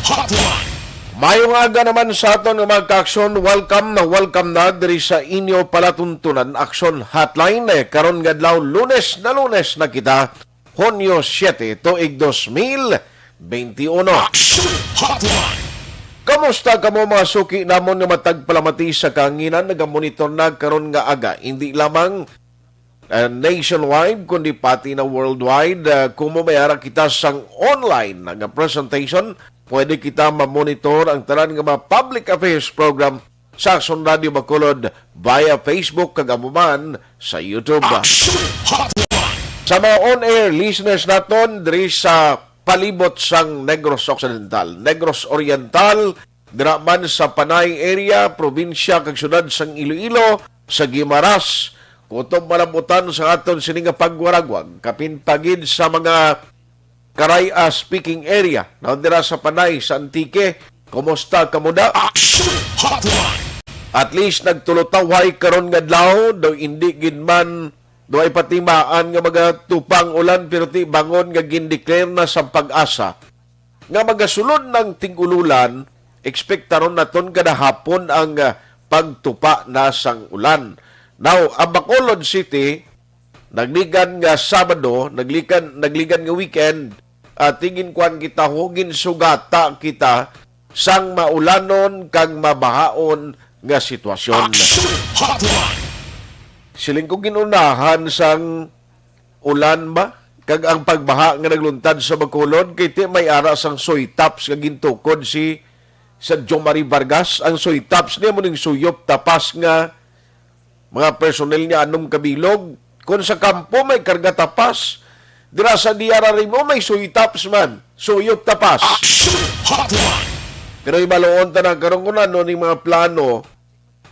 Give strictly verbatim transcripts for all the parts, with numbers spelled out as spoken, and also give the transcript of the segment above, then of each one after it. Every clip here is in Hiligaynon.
Hotline. Mayong aga naman sa aton nga mga ka-aksyon. Welcome na welcome na diri sa inyo palatuntunan Aksyon Hotline. Eh, karon nga adlaw, Lunes na Lunes na kita, Hunyo siete, tuig dos mil benti uno. Aksyon Hotline. Kamusta kamo, mga suki namon nga matag palamati sa kahanginan? Nagamonitor na karon nga aga, hindi lamang ah, nationwide, kundi pati na worldwide. Ah, kung mo may ara kita sang online nga presentation, pwede kita ma-monitor ang tanan nga mga public affairs program sa Aksyon Radio Bacolod via Facebook kag amo man sa YouTube. Aksyon Hotline. Sa mga on-air listeners naton diri sa palibot sang Negros Occidental, Negros Oriental, dira man sa Panay area, probinsya kag syudad sang Iloilo, sa Guimaras, kutob malabutan sa aton sini nga pagwaragwag, kapin pa gid sa mga Karay-a speaking area, no, dira sa Panay, sa Antique. Kumusta kamo da? Action Hotline. At least nagtulutawhay karon nga adlaw, daw hindi gid man, daw ay patimaan nga magatupang ulan, pero ti bangon nga gindeclare na sa PAGASA nga magasulod ng tig-ululan. Ekspektaron naton kada hapon ang, ah, pagtupa na sang ulan. Now, ang Bacolod City, nagligan nga Sabado, naglikan, nagligan nga weekend, ah, tingin kuan kita ho, ginsugata kita sang maulanon kag mabahaon nga sitwasyon. Action Hotline. Siling ko, ginunahan sang ulan ba kag ang pagbaha nga nagluntad sa Bacolod, kay ti may ara sang Suytaps nga gintukod si sa Jomari Vargas. Ang Suytaps niya mo ning suyop tapas nga mga personnel niya anom kabilog. Kung sa kampo may karga tapas, dira sa D R R M O may Suytaps man, suyop tapas. Action Hotline. Pero ibaloon ta na karon kung ano ning mga plano,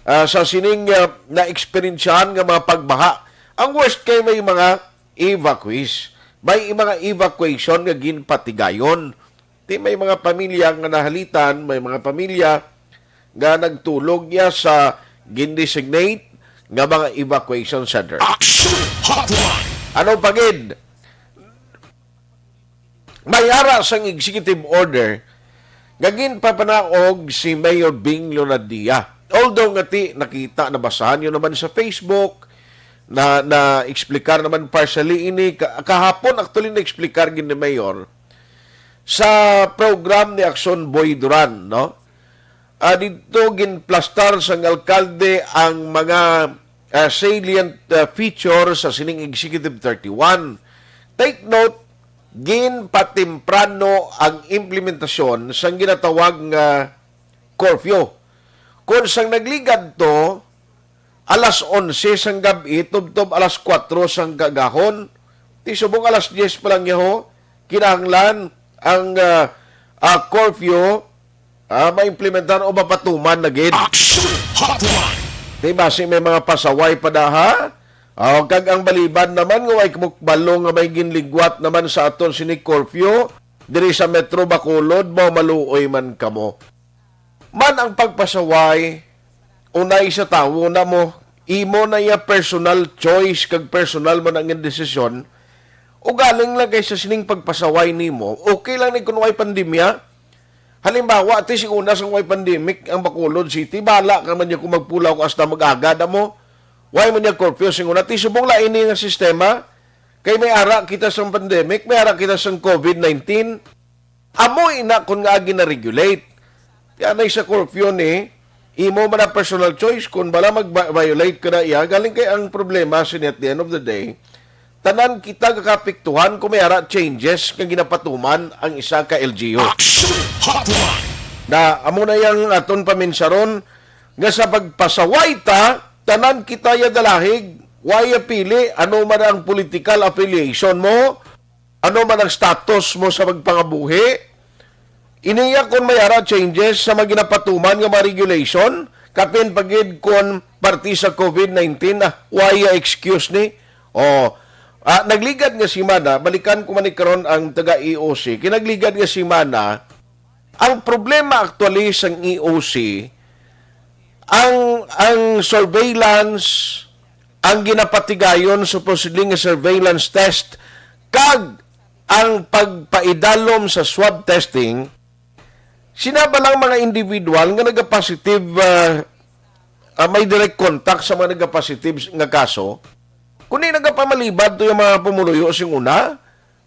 ah, sa sining, ah, naeksperyensyahan nga mga pagbaha. Ang worst kay may mga evacuees. May mga evacuation nga ginpatigayon. Ti may mga pamilya nga nahalitan, may mga pamilya nga nagtulog niya sa gindesignate nga mga evacuation center. Action Hotline. Ano pa gid? May ara sang executive order nga ginpapanaog si Mayor Bing Leonadia. Although nga ti nakita, nabasahan niyo naman sa Facebook, na, na-explicar naman partially ini, ka-, kahapon actually na-explicar gid ni Mayor sa program ni Aksyon Boy Duran, no? Ah, dito ginplastar sang alkalde ang mga, ah, salient, ah, feature sa sining Executive thirty-one. Take note, ginpatemprano ang implementasyon sang ginatawag nga curfew. Kung sang nagligad to, alas onse sang gab-i tubtob alas kuwatro sang kaagahon, ti subong alas diyes pa lang yaho, kinahanglan ang, ah, ah, curfew, ah, maimplementar o mapatuman na gid. Action Hotline. Di ba, si may mga pasaway pa daha? Ah, kag ang balibad naman nga way kabalo nga may ginligwat naman sa aton sini curfew diri sa Metro Bacolod, mao maluoy man kamo. Man ang pagpasaway, unay sa tawo na mo, imo na iya personal choice kag personal man ang desisyon. Ugaling lang kay sa sining pagpasaway nimo, okay lang ni kung way pandemya. Halimbawa, ti si una sang way pandemic ang Bacolod City, bala ka man niya kung magpulaw ka hasta mag-aga na mo. Way man niya curfew sing una. Ti subong lain ni nga sistema, kay may ara kita sang pandemic, may ara kita sang covid nineteen. Amo ina kon nga gina-regulate. Kaya na sa curfew ni, imo man ang personal choice kung bala mag-violate ka na iya. Galing kay ang problema sini at the end of the day, tanan kita gakapiktuhan kung may ara changes nga ginapatuman ang isa ka L G U. Action Hotline. Na amo na yang aton paminsaron nga sa pagpasaway ta, tanan kita ya dalahig, way ya pili, ano man ang political affiliation mo, ano man ang status mo sa pagpangabuhi, iniya kon may ara changes sa mga ginapatuman nga mga regulation, kapin pa gid kon parte sa covid nineteen, ah, way excuse ni. O, ah, nagligad nga semana, balikan ko man ni karon ang taga E O C, kinagligad nga semana, ang problema actually sang E O C, ang, ang surveillance, ang ginapatigayon supposedly nga surveillance test, kag ang pagpaidalom sa swab testing, Sina ba lang mga individual nga nagapositive, ah, ah, may direct contact sa mga nagapositive nga kaso? Kundi nagapamalibad to yung mga pumuluyo sing una,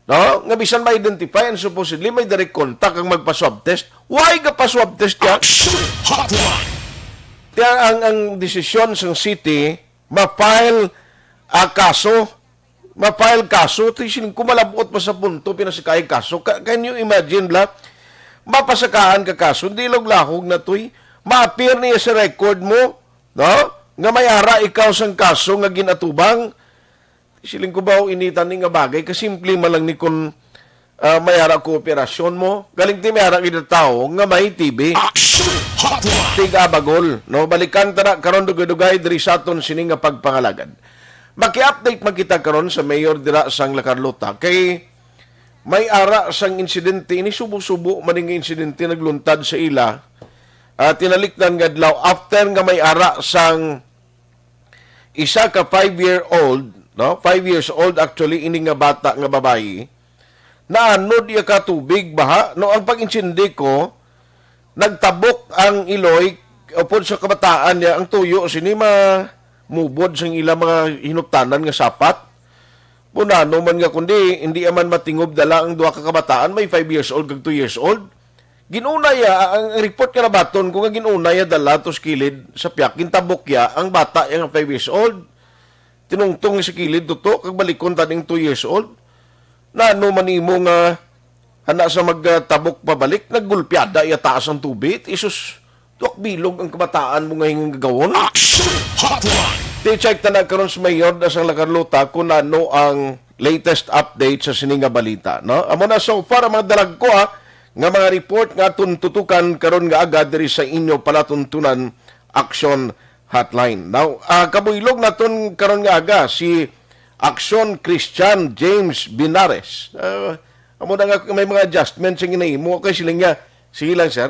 no? Nga bisan ma-identify and supposedly may direct contact ang magpa-swab test. Why ka pa-swab test ka? Action Hotline! Kaya ang, ang desisyon sang city, ma-file, ah, kaso, ma-file kaso, ti siling ko malabot pa sa punto, pinasikay kaso. Ka-, can you imagine, bla? Mapasakaan ka kaso, hindi laglahog na to'y. Ma-appear niya sa record mo, no? Nga may ara ikaw sang kaso nga ginatubang. Siling ko ba, o initan ni nga bagay, kasimple man lang ni kun, ah, may ara kooperasyon mo. Galing ti may ara kita tao nga may T B. Action Hotline! Tiga bagol, no? Balikan ta na karon dugay-dugay diri sa aton sini nga pagpangalagad. Maki-update man kita karon sa mayor dira sang La Carlota kay may ara sang insidente ini, subo-subo man nga insidente nagluntad sa ila. Ah, tinalikdan nga adlaw after nga may ara sang isa ka five-year-old, no? Five years old actually ini nga bata nga babayi. Naanod iya ka tubig baha, no? Ang pag-intindi ko, nagtabok ang iloy upod sa kabataan niya, ang tuyo sini mamubod sang ila mga hinuptanan nga sapat. Punano man nga kundi hindi man matingob dala ang duha ka kabataan, may five years old kag two years old. Ginunay ya, ang, ang report nga nabaton ko nga ginunay ya dala to sa kilid sa piyak, gintabok ya ang bata ya nga five years old. Tinungtong sa kilid tuto, kag balikon taning two years old. Nano man nimo nga ana sa magtabok pabalik, naggulpiada ya taas ang tubig? Isus, tuwak bilog ang kabataan mo nga hingang gagawon. Action Hotline! Ti-check ta na karon sa mayor da sang La Carlota kung ano ang latest update sa sini nga balita, no? Amo na so far ang mga dalag ko, ah, nga mga report nga aton tutukan karon nga aga diri sa inyo palatuntunan Action Hotline. Now, ah, kabuylog naton karon nga aga si Action Christian James Binares. Ah, amo na nga may mga adjustment sa ginahimo kay sila nga, sige lang, sir.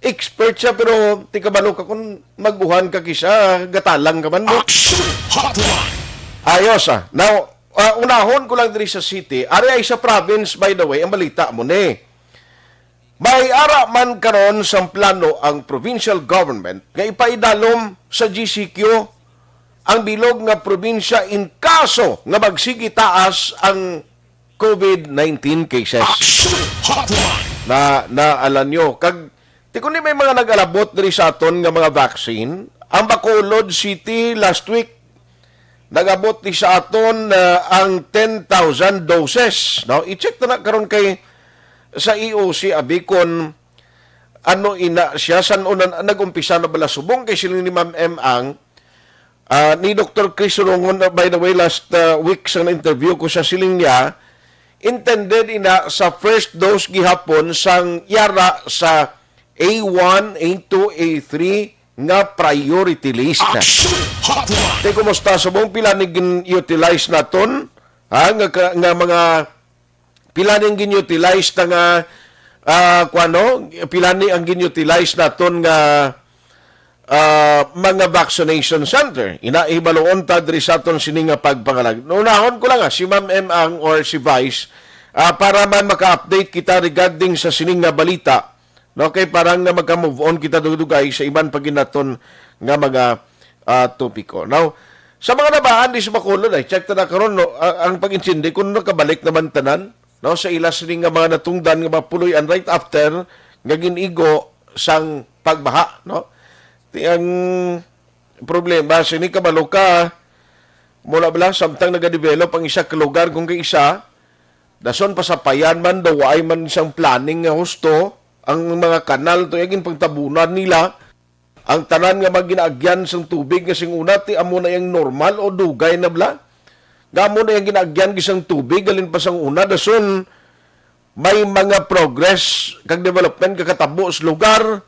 Expert siya, pero ti kabalo ka kung maguhan ka kisa gatalang ka man mo. Action Hotline! Ayos, ah. Now, ah, unahon ko lang diri sa city. Ari ay sa province, by the way, ang balita mo ni. May ara man karon sang plano ang provincial government nga ipaidalom sa G C Q ang bilog nga probinsya in kaso nga magsigi taas ang COVID nineteen cases. Action Hotline! Na, naalan nyo. Kag, ti kundi may mga nag-alabot diri sa aton nga mga vaccine, ang Bacolod City last week, nag-abot ni sa aton, ah, ang ten thousand doses, no? I-check ta na karon kay sa E O C abi kon ano ina siya, san-o na nag-umpisa na bala subong kay siling ni Ma'am M Ang, ah, ni Doktor Chris Rongon, ah, by the way, last, ah, week sa interview ko sa siling niya, intended ina sa first dose gihapon sang yara sa A one, A two, A three nga priority list. Action Hotline! Te, kumusta subong, pila ni gin-utilize naton? Ha, nga ka-, nga mga, pila ni ang gin-utilize na nga, ah, kuwano? Pila ni ang gin-utilize naton nga, ah, mga vaccination center? Ina, hibaluon ta diri sa aton sini nga pagpangalag. Unahon ko lang, ah, si Ma'am M Ang or si Vice, ah, para man maka-update kita regarding sa sining nga balita. No, kay parang nga magka-move on kita dugay-dugay sa iban pa ginaton nga mga, ah, topiko. Now, sa mga nabaan di sa Bacolod, ay check ta na karon, no, a-, ang pag-intindi kung nakabalik naman tanan, no, sa ila sini nga mga natungdan nga mga puloy-an right after nga gin-igo sang pagbaha, no? Ti ang problema sini, kabalo ka, mula ba lang samtang nagadevelop ang isa ka lugar kung kay isa, dason pasapayan man, daw waay man isang planning nga husto, ang mga kanal to, yung pagtabunan nila, ang tanan nga mga ginaagyan sang tubig nga sing una, ti amo na yung normal o dugay na bala. Nga amo na yung ginaagyan gisang tubig, halin pa sang una, dason may mga progress kag development nga katabo sa lugar,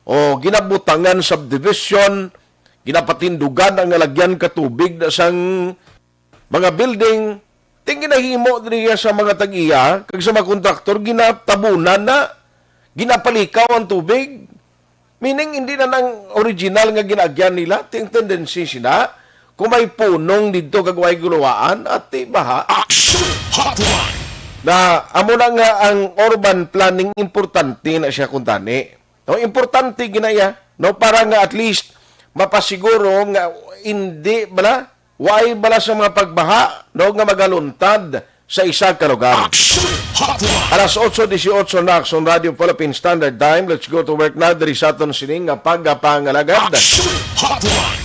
o ginabutangan subdivision, ginapatindugan ang nalagyan ka tubig na sang mga building, ting ginahimo diri sa mga tag-iya, kag sa mga kontraktor, ginatabunan na, ginapalikaw ang tubig. Meaning, hindi na nang original nga ginaagyan nila, ting tendency sila, kung may punong didto kag way guluwaan, at ti baha. Action Hotline! Na, amo na nga ang urban planning, importante na siya kung tani. No, importante ginaya, no, para nga at least mapasiguro nga hindi bala, way bala sa mga pagbaha, no, nga magaluntad sa isa ka lugar. Action Hotline. Alas otso dieciocho na, Action Radio Philippine Standard Time. Let's go to work na diri sa aton sining nga pagpangalagad. Action Hotline.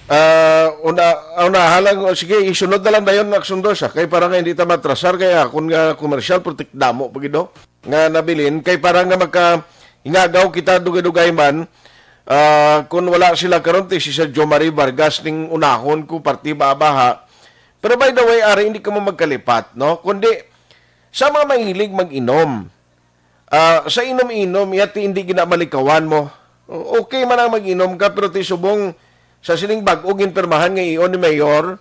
Ah, una, una lang, o sige, isunod na lang dayon ang Action Dos, ah, kay para nga hindi ta matrasar, kaya kung nga commercial, putik damo pa gid, no? Nga nabilin, kay para nga makaingagaw kita dugay-dugay man, ah, kung wala sila karon, ti si Sir Jomari Vargas ning unahon ko, parte ba baha. Pero by the way, ari, hindi ka mo magkalipat, no? Kundi, sa mga mahilig mag-inom, ah, sa inom-inom, yati hindi ginamalikawan mo. Okay man ang mag-inom ka, pero ti subong sa sining bag-o ginpirmahan nga iyon ni Mayor,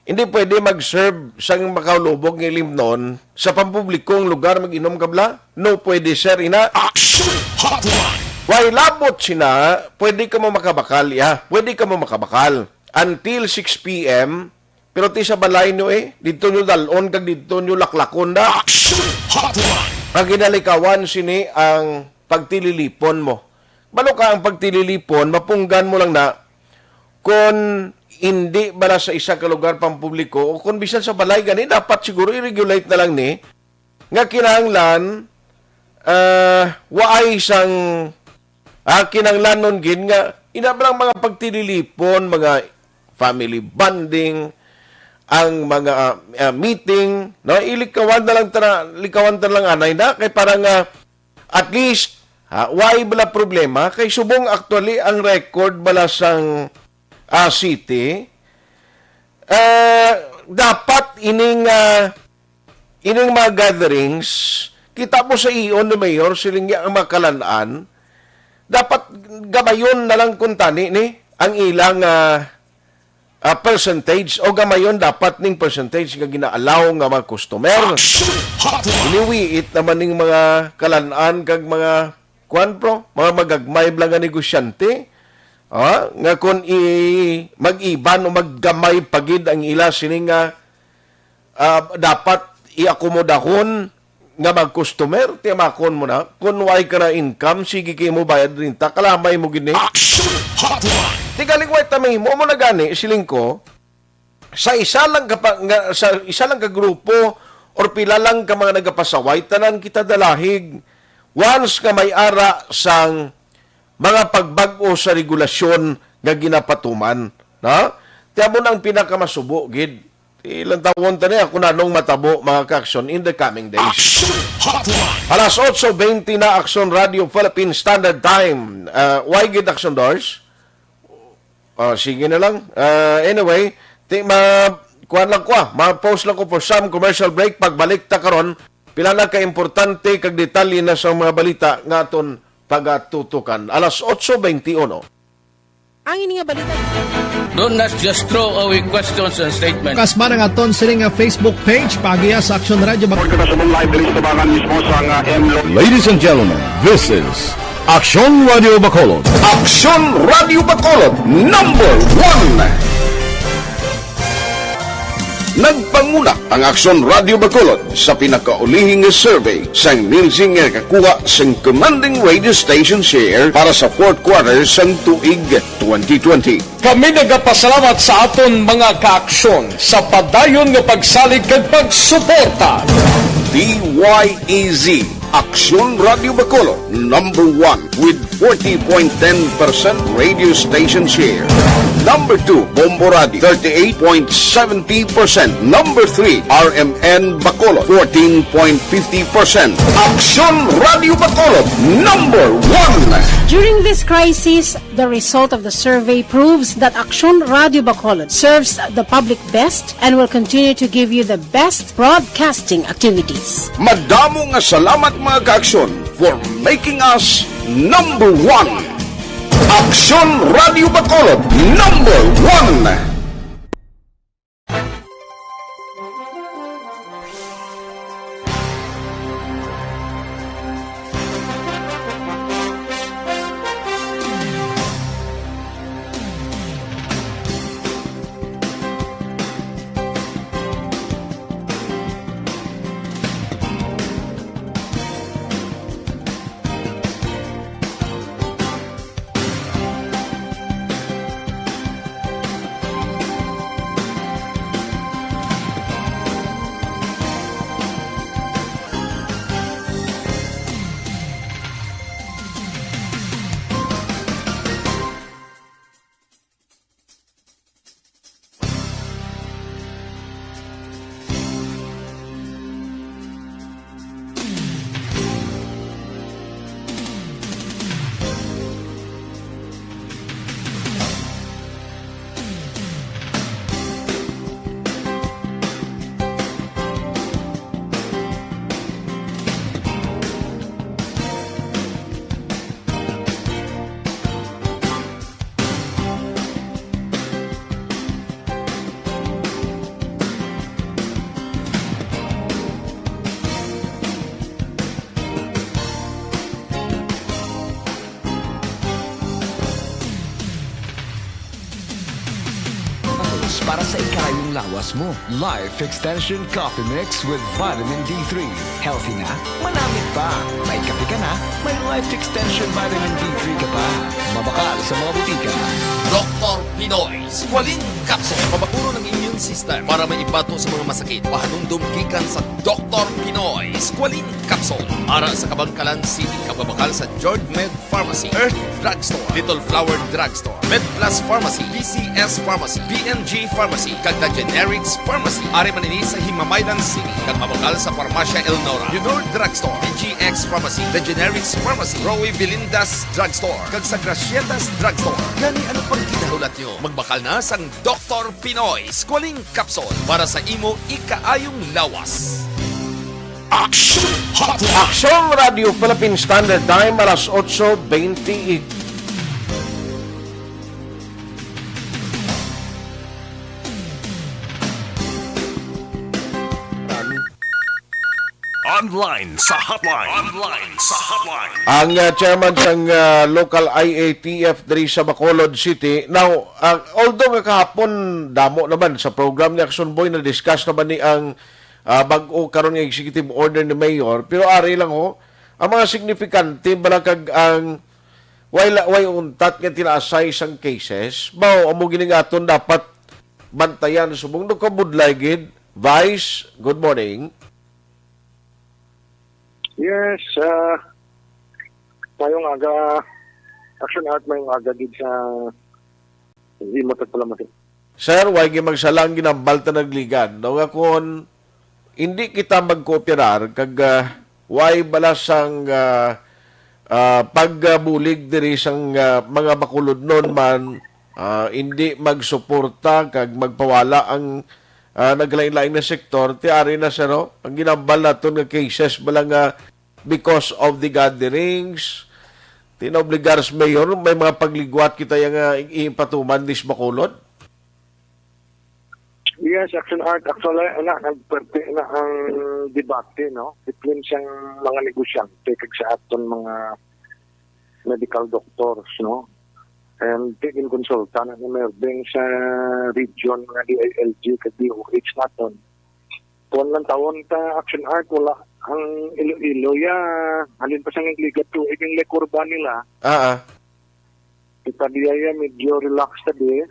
hindi pwede mag-serve sang makalubog nga ilimnon sa pampublikong lugar, mag-inom ka bala? No, pwede, sir, ina. Action Hotline. Way labot sina, pwede ka mo makabakal, ya. Pwede ka mo makabakal until six p m. Pero ti sa balay nyo, eh, dito nyo dalon kag dito nyo laklakon na. Action Hotline. Ang ginalikawan sini ang pagtililipon mo. Balo ka ang pagtililipon, mapunggan mo lang na kung hindi bala sa isa ka lugar pampubliko o kung bisan sa balay gani, dapat siguro i-regulate na lang ni nga kinahanglan, ah, waay sang, ah, kinahanglanon gid nga ina bala ang mga pagtililipon, mga family bonding, ang mga, ah, meeting, no? Ilikawan na lang tara, likawan ta lang anay na kay para nga at least, ha, way bala problema kay subong actually ang record bala sang, ah, city, eh, dapat ining, ah, ining mga gatherings, kita mo sa iyon ni Mayor, siling niya ang mga kalan-an, dapat gamayon na lang kuntani ni ang ilang, ah, ah, percentage o gamayon dapat ning percentage nga gina-allow nga mga customer. Action Hotline. Iniwiit naman ning mga kalan-an kag mga, kuwan, bro, mga magagmay bala nga negosyante, ah, nga kung i-, mag-iban o maggamay pa gid ang ila sini nga, ah, dapat i-akomodahon nga mag-customer, tiyamakon mo na. Kung way ka na income, sige kay mo bayad renta, kalamay mo gid ni. Action Hotline. Tigaling way ta mahimo mo na gani, siling ko, sa isa lang ka pa, nga, sa isa lang ka grupo or pila lang ka mga nagapasaway, tanan kita dalahig. Once nga may ara sang mga pagbag-o sa regulasyon nga ginapatuman, na? Tiamon ang pinakamasubo gid. Ilang tawon ta niya kung anong matabo, mga ka-aksyon, in the coming days. Action Hotline. Alas otso bente na, Aksyon Radio Philippine Standard Time. Ah, why gid, Aksyon Dors? Ah, sige na lang. Ah, anyway, ti ma kuan lang ko, ah. Ma-pause lang ko for some commercial break. Pagbalik ta karon, pila na ka importante kag detalye na sa mga balita nga aton pagatutukan. Alas otso bente uno. Ang ini nga balita. Don't not just throw away questions and statements. Kasma ang aton sini nga Facebook page, pagiya sa Aksyon Radio. Report ka sa live diri sa Tabangan mismo sa nga M Lo- Ladies and gentlemen, this is Aksyon Radio Bacolod. Aksyon Radio Bacolod, number one. Nagpanguna ang Aksyon Radio Bacolod sa pinakaulihi nga survey sang Nielsen nga nakakuha sang commanding radio station share para sa fourth quarter sang tuig twenty twenty. Kami nagapasalamat sa aton mga kaaksyon sa padayon nga pagsalig kag pagsuporta. D Y E Z, Aksyon Radio Bacolod, number one with forty point ten percent radio station share. Number two, Bombo Radio, thirty-eight point seventy percent. Number three, R M N Bacolod, fourteen point fifty percent. Aksyon Radio Bacolod, number one. During this crisis, the result of the survey proves that Aksyon Radio Bacolod serves the public best and will continue to give you the best broadcasting activities. Madamo nga salamat, mga kaaksyon, for making us number one. Aksyon Radio Bacolod, number one. Ikayong lawas mo. Life Extension Coffee Mix with Vitamin D three. Healthy na, manamit pa. May kape ka na, may Life Extension Vitamin D three ka pa. Mabakal sa mga butika. Doktor Pinoy Squalene Capsule. Mabakuron ang immune system para maibato sa mga masakit. Pahanumdom gikan sa Doktor Pinoy Squalene Capsule. Ara sa Kabangkalan City, kag mabakal sa George Med Pharmacy, Earth Drugstore, Little Flower Drugstore, Med Plus Pharmacy, P C S Pharmacy, P N G Pharmacy, kag The Generics Pharmacy. Ari man ini sa Himamaylan City, kag mabakal sa Farmacia El Nora, Honor Drugstore, P G X Pharmacy, The Generics Pharmacy, Roy Velindas Drugstore, kag sa Gracietas Drugstore. Gani, ano pang ginahulat nyo? Magbakal na sang Doktor Pinoy Squalene Capsule para sa imo ikaayong lawas. Action Hotline. Aksyon Radio Philippine Standard Time, alas otso bente. Online sa hotline. Online sa hotline. Ang, ah, chairman sang, ah, local I A T F diri sa Bacolod City. Now, ah, although nga kahapon damo naman sa program ni Action Boy na-discuss naman ni ang, ah, bag-o karon nga executive order ni Mayor, pero ari lang ho, ang mga signifikante bala kag ang way, way untat nga tinaasay sang cases, mao amo gini nga aton dapat bantayan subong nagkabudlay gid. Vice, good morning. Yes, ah, mayong aga, Action Art, mayong aga gid sa imo tagpalamati. Sir, way gid magsala ang ginambal ta nagligad, no, nga kon hindi kita magkooperar kag, ah, way bala sang, ah, ah, pagbulig diri sang, ah, mga Bacolodnon man, ah, hindi magsuporta kag magpawala ang, ah, naglain-lain nga sektor, ti ari na, sir, oh, ang ginambal naton nga cases bala nga because of the gatherings, tinaobligar sa mayor, may mga pagligwat kita yang, ah, ipatuman dis Bacolod. Yes, Action Art. Actually, ana, nagperte na ang debate, no, between siyang mga negosyante kag sa aton mga medical doctors, no. And ginkonsulta na ni Mayor Beng sa region nga D I L G kag D O H naton. Kuwan lang tawon ta, Action Art, wala ang Iloilo ya. Halin pa sa nagligad tuig ang liquor ban nila. Ah, ah. Kita diya ya medyo relax ta di.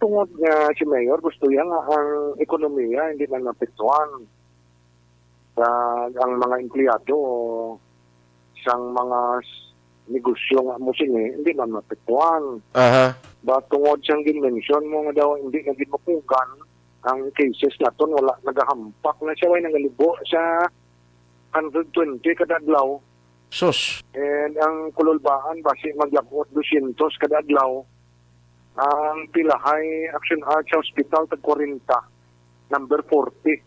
Tungod nga si Mayor gusto ya nga ang ekonomiya hindi man maapektuhan. Kag ang mga empleyado sang mga s-, negosyo nga mo sini hindi man maapektuhan. Aha. Ba tungod sang ginmention mo nga daw hindi na gid mapugan ang cases naton, wala nagahampak na siya, way nangalibo sa hundred twenty kada adlaw. Sus. And ang kululbaan basi maglabot dosyentos kada adlaw. Ang pilahay Action Art sa hospital tag kwarenta, number forty.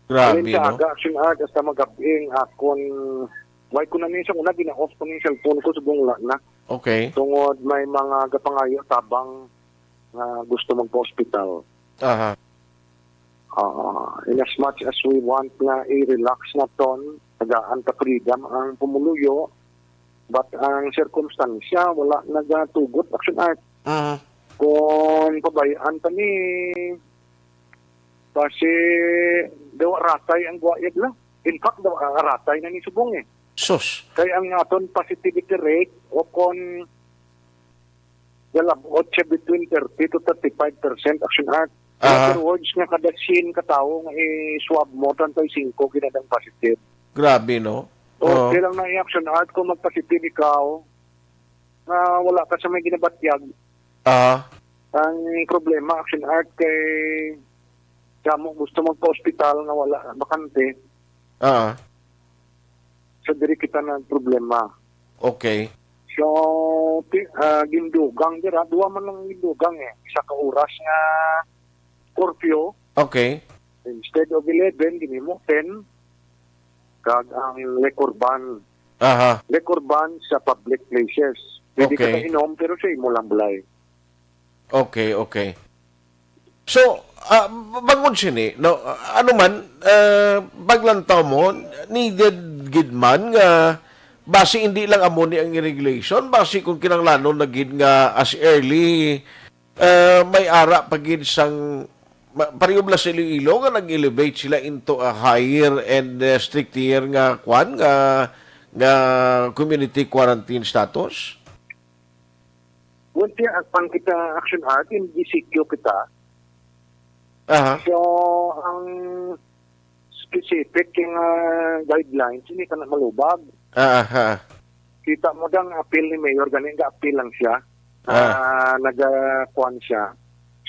Grabe, Alin sa no? Aga Action Art hasta magabing akon, why ko na ni sa una gina-off ko ni cellphone ko subong wala na. Okay. Tungod may mga gapangayo tabang nga gusto magpa-hospital. Aha. Ah, in as much as we want nga i-relax naton, tagaan ta freedom ang pumuluyo, but ang sirkumstansya wala nagatugot, Action Art. Mhm. Kung pabayaan ta ni, basi daw aratay ang guwayag na. In fact, daw aratay na ni subong eh. Sus. Kay ang aton positivity rate o kon galabot siya between thirty to thirty-five percent, Action Art. In Aha. Other words, nga kada singko ka tawo nga i-swab mo, treinta y cinco ginadang positive. Grabe, no? O, Oo. Kailang na i-Action Art kung mag-positive ikaw, nga wala ka sa may ginabatyag. Aha. Ang problema, Action Art, kay damo gusto magpa-hospital nga wala, bakante. Ah. So, diri kita nagproblema. Okay. So, ti-, ah, gindugang dira, duha man lang gindugang eh. Isa ka oras nga curfew. Okay. Instead of eleven, ginhimo ten. Kag ang liquor ban. Aha. Liquor ban sa public places. Pwede ka Okay. kainom, pero sa imo lang balay. Okay, okay. So, ah, bangod sini, no, ano man, ah, paglantaw mo, needed gid man nga basi hindi lang amo ni ang regulation, basi kung kinahanglanon na gid nga as early, ah, may ara pa gid sang ma-, pareho bala sa Iloilo nga nag-elevate sila into a higher and, uh, stricter nga kwan, nga, nga community quarantine status? Well, tiya, ang pang kita Action Art, in G C Q kita. Aha. So, ang specific nga guidelines, hindi ka na malubag. Aha. Kita mo dang appeal ni Mayor, gani nga appeal lang siya. Ah. Ah, nagakuan siya.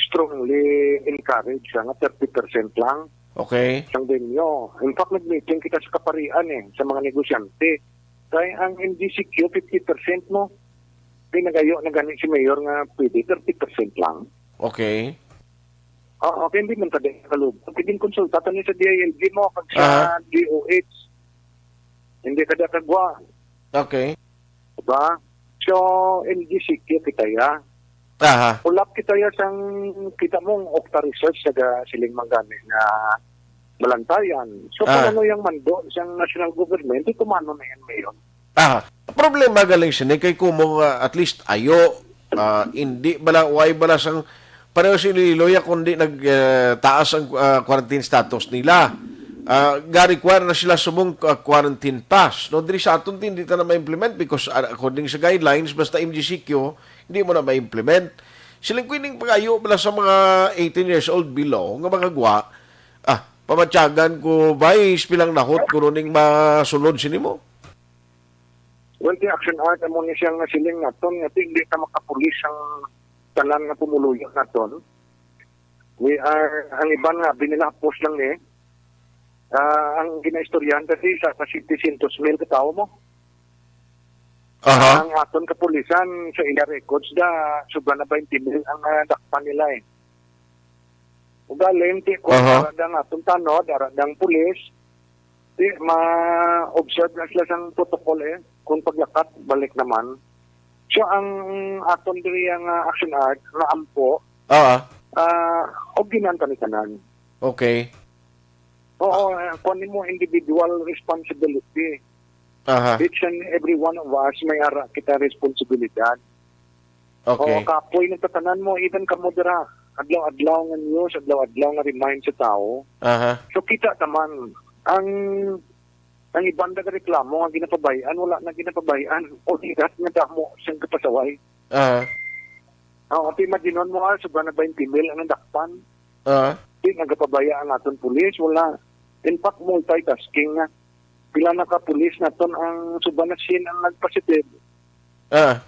Strongly encourage siya nga thirty percent lang. Okay. Sang venue. In fact, nag-meeting kita sa kaparian eh, sa mga negosyante. Kay ang M G C Q, fifty percent mo. Pinagayo na gani si Mayor nga pwede thirty percent lang. Okay. Oo, kay hindi man ta din kalub-, pwedeng konsulta ta ni sa D I L G mo, kag sa Ah. D O H. Hindi ka da kagwa. Okay. Diba? So, M G C Q kita ya. Aha. Ulap kita ya sang, kita mo, Okta Research, naga siling man gani nga Balantayan. So, Ah. kung ano yung mando sang national government, di tumano na yan ngayon. Ah, problema galing sini kay kumo nga at least ayo, ah, hindi bala, why bala sang pareho si Iloilo ya kundi nag, eh, taas ang, ah, quarantine status nila. Ah, ga-require na sila subong, ah, quarantine pass. No, diri sa aton, hindi ta na ma-implement because, ah, according sa guidelines, basta M G C Q, hindi mo na ma-implement. Siling ko ining pag-ayo bala sa mga eighteen years old below nga mga gwa, ah, pamatyagan ko, Vice, pilang nahot ko ning masulod sini mo? Well, the Action Art, amo ni siya nga siling naton, nga hindi ta makapulis ang tanan nga pumuluyo naton. We are, ang iban nga, binilapos lang eh. Ah, ang ginaistoryahan kasi sa, sa setecientos mil ka tawo mo. Aha. Ang aton kapulisan sa ila records da, sobra na twenty mil ang, ah, dakpan nila eh. Ugaling, ti, kung Aha. ara dang aton tanod, ara dang pulis, ti, ma-observe na sila sang protocol eh. Kung paglakat, balik naman. So, ang aton diri ang, ah, Action Art, nga ampo, Ah. ah, og ginantan ni tanan. Okay. Oo, ah, kuwan nimo individual responsibility. Aha. Each and every one of us may ara kita responsibilidad. Okay. Oo, kapoy ng tatanan mo, even kamo dira, adlaw-adlaw nga news, adlaw-adlaw nga remind sa tao. Aha. So, kita taman, ang, ang iban nagareklamo nga ginapabayan, wala na ginapabayan. O dirat nga damo siyang kapasaway. Aha. Oo, ti, imaginon mo, ah, sobra na twenty mil ang nadakpan. Ah. Di nagapabaya ang aton pulis, wala. In fact, multitasking na. Pila na ka pulis naton ang suba na siyam ang nagpositive. Ah.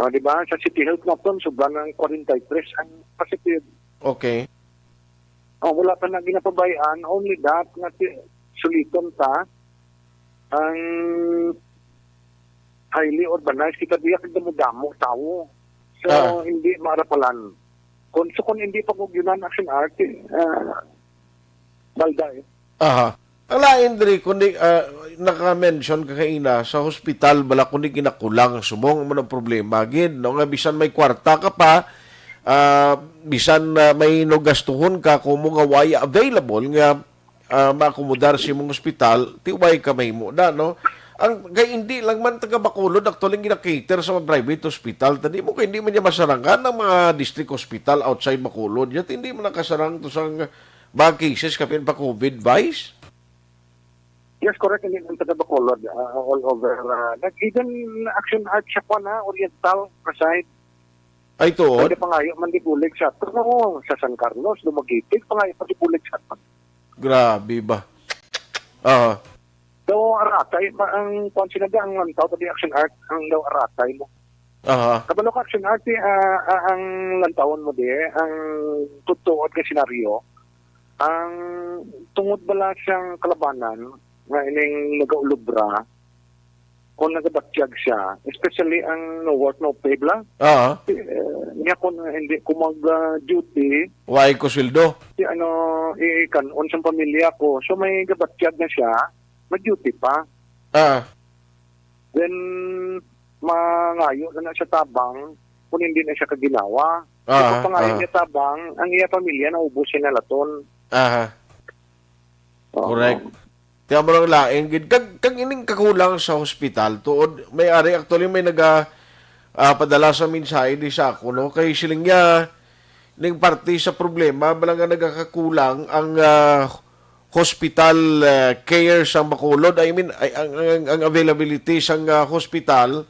Ah, di ba? Sa City Health naton, suba ng forty-three ang positive. Okay. Oh, wala pa na ginapabayaan, only that nga ti-, suliton ta ang highly urbanized kita diya kag damo-damo tawo. So, Ah. hindi maarapalan. Kung, so, kung hindi pag-ugyunan Action Art, eh, ah, balda eh. Aha. Ang lain diri, kundi, ah, naka-mention ka kaina sa hospital, bala kundi ginakulang subong mo ng problema gid, no? Nga bisan may kwarta ka pa, ah, bisan, ah, may no gastuhon ka, kung mo nga way available nga, ah, maakomodar sa imong hospital, ti way ka mahimo na, no? Ang, kay hindi lang man taga Bacolod, actually, ang gina-cater sa mga private hospital, tadi mo, kay hindi man niya masarangan ang mga district hospital outside Bacolod, yet hindi man nakasarang to sa mga cases kapin pa COVID, Vice? Yes, correct. Hindi lang taga Bacolod, ah, all over. Ah, nag-, even Action Art sa kwan, ah, Oriental, Pasay. Ay, tuod? Pwede pangayo man di bulig sa ato, no? Sa San Carlos, Dumaguete, pangayo man di bulig sa ato. Grabe ba? Ah. So, aratay, ma-, ang kwan sila di, ang lantaw, pati Action Art, ang daw aratay mo. Aha. Kabalo ka, Action Art, eh, ah, ah, ang lantawon mo di, ang tutuod nga senaryo, ang tungod bala siyang kalabanan nga ining nagaulubra, kung nagabatyag siya, especially ang no work, no pay bala, Ah. eh, niya kung hindi ko mag, ah, duty, Why ko sweldo? si ano, ikan-on sa pamilya ko. So may gabatyag na siya, mag-duty pa. Ah. Then, mangayo na na siya tabang kung hindi na siya kaginawa. Ah, Kung pangayo ah. niya tabang, ang iya pamilya naubos siya na laton. Aha. Oo. Correct. Kaya mo lang lain gid. Kag, kag ining kakulang sa hospital, tuod, may ari, actually, may naga, ah, padala sa mensahe di sa ako, no? Kay siling niya, ning parte sa problema bala nga nagakakulang ang, ah, hospital, ah, care sa Bacolod. I mean, ay, ang, ang, ang availability sang, ah, hospital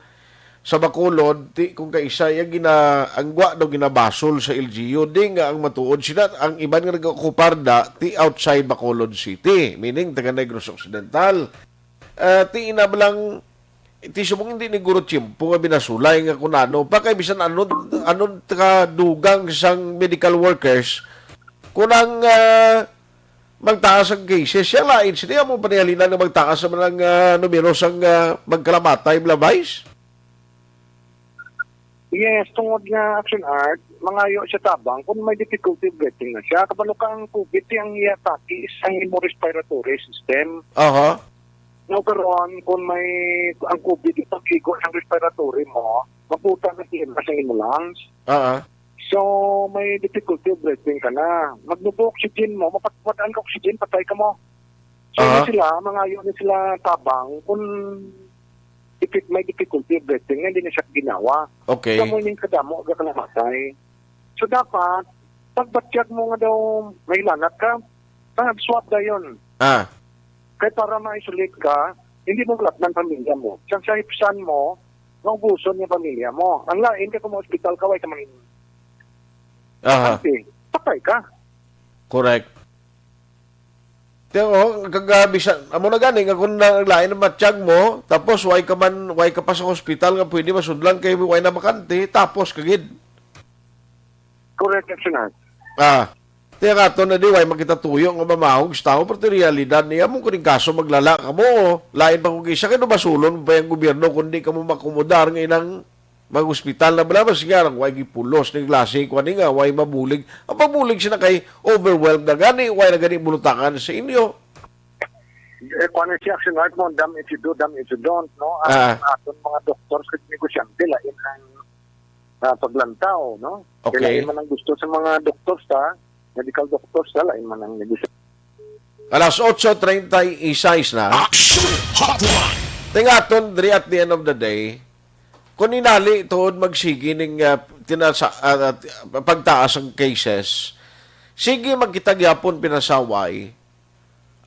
sa Bacolod, ti kung kaisa iya gina-, ang gwa daw ginabasol sa L G U, di nga ang matuod sila, ang iban nga nag-okupar da, ti outside Bacolod City, meaning taga Negros Occidental. Ah, ti ina lang, ti subong hindi ni guro tiyempo nga binasulay nga kung ano pa, kay bisan anod, anod ka dugang sang medical workers, kung ang, ah, magtaas ang cases, siya lain, sila mo panihalinan nga magtaas naman ang, ah, numero sang, ah, magkalamatay, bala, Vice? Yes, tungod nga Action Art, mangayo siya tabang kung may difficulty of breathing na siya. Kabalo ka ang COVID, ang iya atake is ang imo respiratory system. Aha. Now, karon, kung may, ang COVID, ipagkigo ang respiratory mo, maputa na siya sa imo lungs. Ah, ah. So, may difficulty of breathing ka na. Magnubo oxygen mo, mapatwad ang oxygen, patay ka mo. So, Aha. Ni sila, mangayo ni sila tabang kung diffi-, may difficulty of breathing, nga hindi na siya ginawa. Okay. Kamo ning kadamo, ga ka namatay. So, dapat, pagbatyag mo nga daw may lanat ka, pag-swab dayon. Ah. Kay para ma-isolate ka, hindi mo latnan pamilya mo. Sang sa hipsan mo, maubuson yung pamilya mo. Ang lain ka kung ma-hospital ka, way ka man, Aha. Ante, patay ka. Correct. Kaya, oh, kagabi sa, amo na gani, nga kung na, lain ang matsyag mo, tapos way ka man, way ka pa sa hospital nga pwede masudlan kay way na bakante, tapos kagid. Correct, Action Art. Ah. Tiya ka to na di, way makita tuyo nga mamahog sa tao, pero ti realidad niya mo, kung kaso maglala ka mo, lain pa kung isa, kaya basulon mo pa yung gobyerno, kung di ka mo makumudar nga inang mag-hospital na bala, mas nga, way gipulos ni klase, kung ano nga, way mabulig. Ang pabulig sila kay overwhelmed na gani, way na gani bulutakan sa inyo. Eh, kung ano siya, Action Art mo, damn if you do, damn if you don't, no? Ang Ah. Aton mga doktor, kag negosyante, lain ang, ah, paglantaw, no? Okay. Kaya lain man ang gusto sa mga doktor sa, medical doctor sa, lain man ang negosyante. Alas otso treinta y seis na. Action Hotline! Tingaton, diri at the end of the day, kung inali, tuod magsigi ning, ah, tinasa-, ah, ah, pagtaas ang cases, sige, magkita gyapon pinasaway.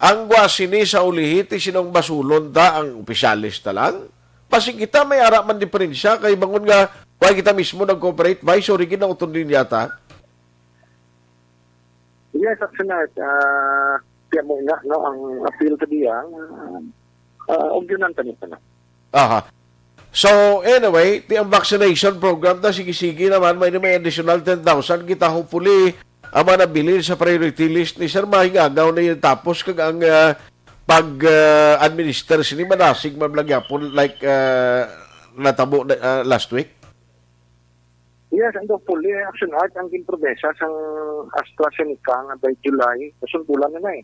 Ang gwa sini sa ulihi, ti sinong basulon ta, ang opisyalis ta lang? Basi kita may ara man diferensya, kay bangon nga, why kita mismo nag-cooperate, Vice, o Ricky, na utod din yata? Yes, Action Art. Ah, kaya mo nga, no, ang appeal ka diya, ah, ah, ugyunan ta nito na. Aha. So, anyway, ti ang vaccination program ta, sige-sige naman, may, may additional ten thousand kita, hopefully, ang mga nabilin sa priority list ni Sir, mahingagaw na yung tapos kag ang, ah, pag, ah, administer sini manasig man lang yapon, like, ah, natabo na, ah, last week. Yes, and hopefully, Action Art, ang ginpromesa sang AstraZeneca nga by July, kasundulan na na eh.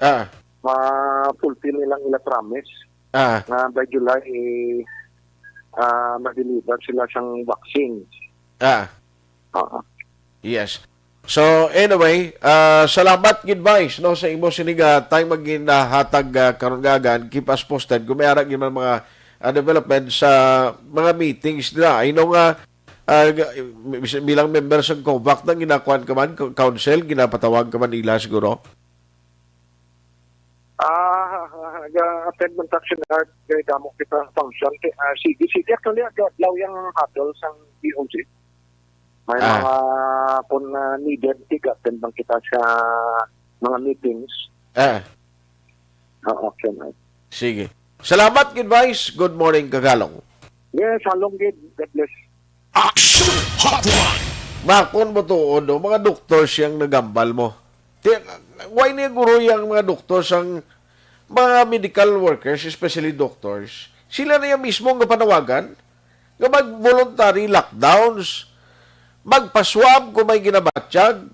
Ah. Ma-fulfill nilang ila promise Ah. Nga by July, eh, ah, ma-deliver sila sang vaccines. Ah. Oo. Yes. So, anyway, ah, salamat gid, Vice, no, sa imo sining, ah, time nga ginahatag, ah, karon nga agan. Keep us posted kung may ara gid man mga, ah, development sa mga meetings nila. I know nga, ah, g-, bis-, bilang member sa COVAC na ginakuan ka man, co-, council, ginapatawag ka man nila siguro. Ah, ga-attend man ta, Action Art, kay damo kita function. Kay, ah, sige, sige. Actually, adlaw-adlaw yung huddle sang D O G. May Ah. mga, kung, ah, needed, tig-attend man kita sa mga meetings. Ah. Oo, Action Art. Sige. Salamat gid, Vice. Good morning, Kagalong. Yes, halong gid. God bless. Action Hotline. Makon mo tuod, no? Mga doktor siyang nagambal mo. Ti-, why niya guro yang mga doktor sang mga medical workers, especially doctors? Sila na yung mismo nga panawagan nga mag-voluntary lockdowns, magpaswab kung may ginabatyag.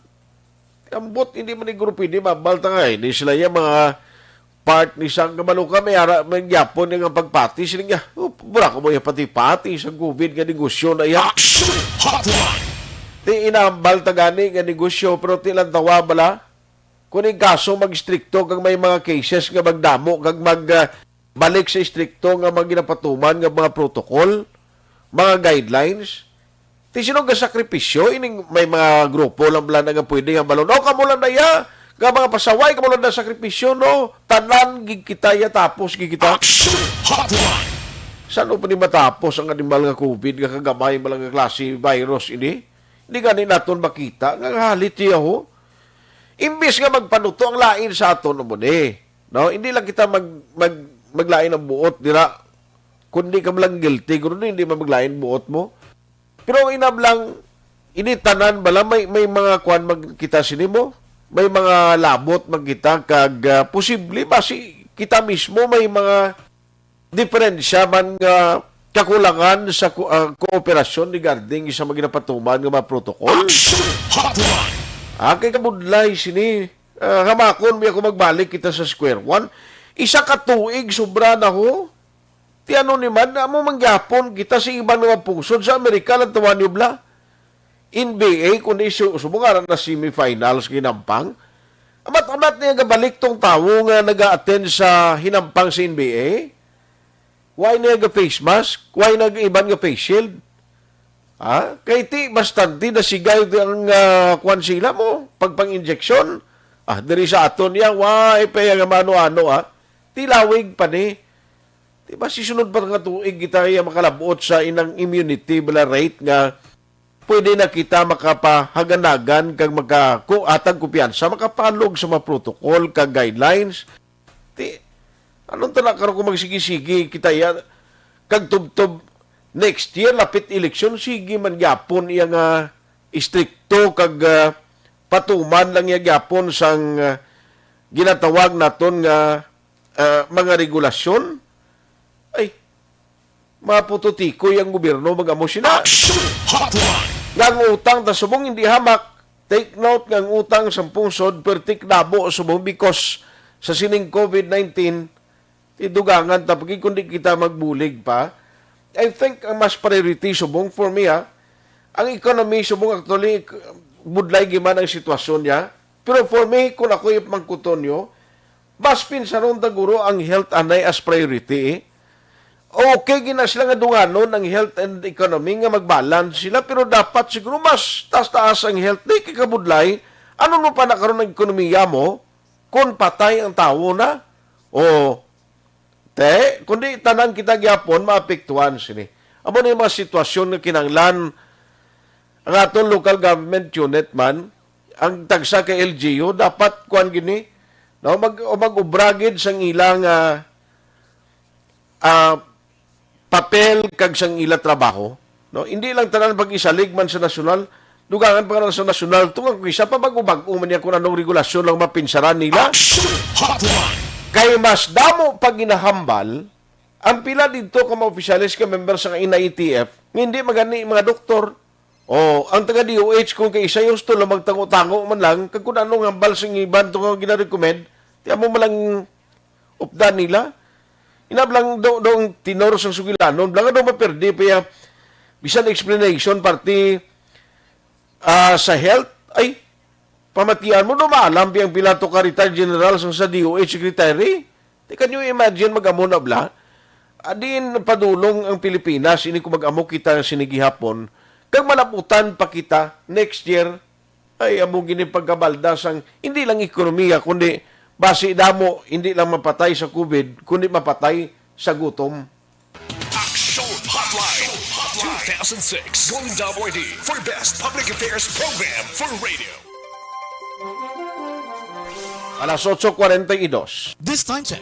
Ambot, hindi man ni guro pwede mabalta nga, hindi sila yung mga part ni sang kamaluka, may ara, may gyapon nga pagpati, sila nga, oh, mura ko mo yung pati-pati sa COVID nga negosyo na iya. Action Hotline. Ti inambal ta gani nga negosyo, pero ti lang tawa bala. Kung in kaso mag-istrikto kag may mga cases nga magdamo kag mag, ah, balik sa istrikto nga mga ginapatuman nga mga protocol, mga guidelines, Ti sino nga sakripisyo? Ining may mga grupo lang bala na nga pwede nga balon. O, kamo lang na ya, nga mga pasaway, kamo lang na sakripisyo, no? Tanan gid kita ya, tapos gid kita. Action Hotline! Saan pa ni matapos ang animal nga covid nga kagamay man lang nga klase virus ini? Hindi gani naton makita nga halit iya, ho? Imbis nga magpanuto ang lain sa aton, amo ni, no? Hindi lang kita mag, mag, maglain ang buot dira, kundi ka lang guilty, kundi hindi man maglain buot mo. Pero inab lang, ini tanan bala may, may mga kuan magkita sini mo, may mga labot magkita kag, ah, posible ba si kita mismo may mga diferensya man nga kakulangan sa ko-, ah, kooperasyon regarding sa mga ginapatuman nga mga protocol? Action Hotline! Ah, kay kabudlay sini, ah, hamakon mi ako magbalik kita sa square one. Isa ka tuig sobra na ho. Ti ano ni man, amo man gyapon kita sa iban nga mga pungsod sa Amerika, lantawan niyo bala. N B A, kundi su-, subong ara na semifinals ginampang. Amat-amat niya gabalik tong tawo nga naga-attend sa hinampang sa N B A. Why niya ga face mask? Why nag iban nga face shield? Ha? Kay ti bastante nasigay ang, ah, kwan sila mo, pagpang-injection. Ah, diri sa aton niya, why pa iya nga mano-ano, ah? Tilawig pa ni. Di ba, si sunod pa nga tuig kita iya makalabot sa inang immunity bala rate nga pwede na kita makapahaganagan kag makakuatag kumpiyansa, makapalog sa mga protocol kag guidelines. Ti, anong tana karon kung magsigi-sigi kita iya kag tubtob next year, lapit eleksyon, sige man gyapon iya nga istrikto kag, ah, patuman lang iya gyapon sang, ah, ginatawag naton nga, ah, mga regulasyon? Ay, mapututikoy ang gobyerno, mag-amo sina. Action Hotline! Nga ang utang ta subong hindi hamak. Take note nga ang utang sa pungsod perti kadamo subong because sa sining covid nineteen, idugangan ta pa gid kundi kita magbulig pa. I think ang mas priority subong for me, ha, ang economy subong actually budlay giman ang sitwasyon niya. Pero for me, kung ako'y pamangkuton niyo, mas pinsaron ta guro ang health anay as priority, eh. Okay gina sila nga dunganon ang health and economy nga magbalance sila, pero dapat siguro mas taas-taas ang health. Di kay kabudlay, ano mo pa na karon ang ekonomiya mo kung patay ang tawo na? O, te, kundi tanan kita gyapon maapektuhan sini. Amo ni mga sitwasyon nga kinahanglan ang aton local government unit man, ang tagsa ka L G U, dapat kuan gini, no, mag, o mag-obra gid sang ilang, ah, ah, papel kag sang ila trabaho, no? Hindi lang tanan pag-isalig man sa nasyonal, dugangan pa nga sa nasyonal, tunga kung isa pa bag-o-bag-o man niya kung anong regulasyon lang mapinsaran nila. Action Hotline! Kay mas damo pa ginahambal ang pila didto ka mga opisyales ka member sa N I T F nga hindi magani mga doktor. O, ang taga D O H, kung kay isa yung gusto lang magtango-tango man lang, kag kung anong hambal sa iban to nga ginarecommend, ti amo man lang updan nila. Inab lang do, do ang tenor sang sugilanon, bala nga do maperdi pa ya bisan explanation parte, ah, sa health. Ay, pamatian mo do maalam biyang pila to ka retired general sang sa D O H secretary. Ti, can you imagine, mag-amo na bala? Adin padulong ang Pilipinas ini kung mag-amo kita sini gihapon, kag malaputan pa kita next year. Ay, amo gini pagkabalda sang hindi lang ekonomiya, kundi basi damo hindi lang mapatay sa covid, kundi mapatay sa gutom. Action Hotline two thousand six, Golden W D for Best Public Affairs Program for Radio. Alas otso kwarenta y dos. This time check.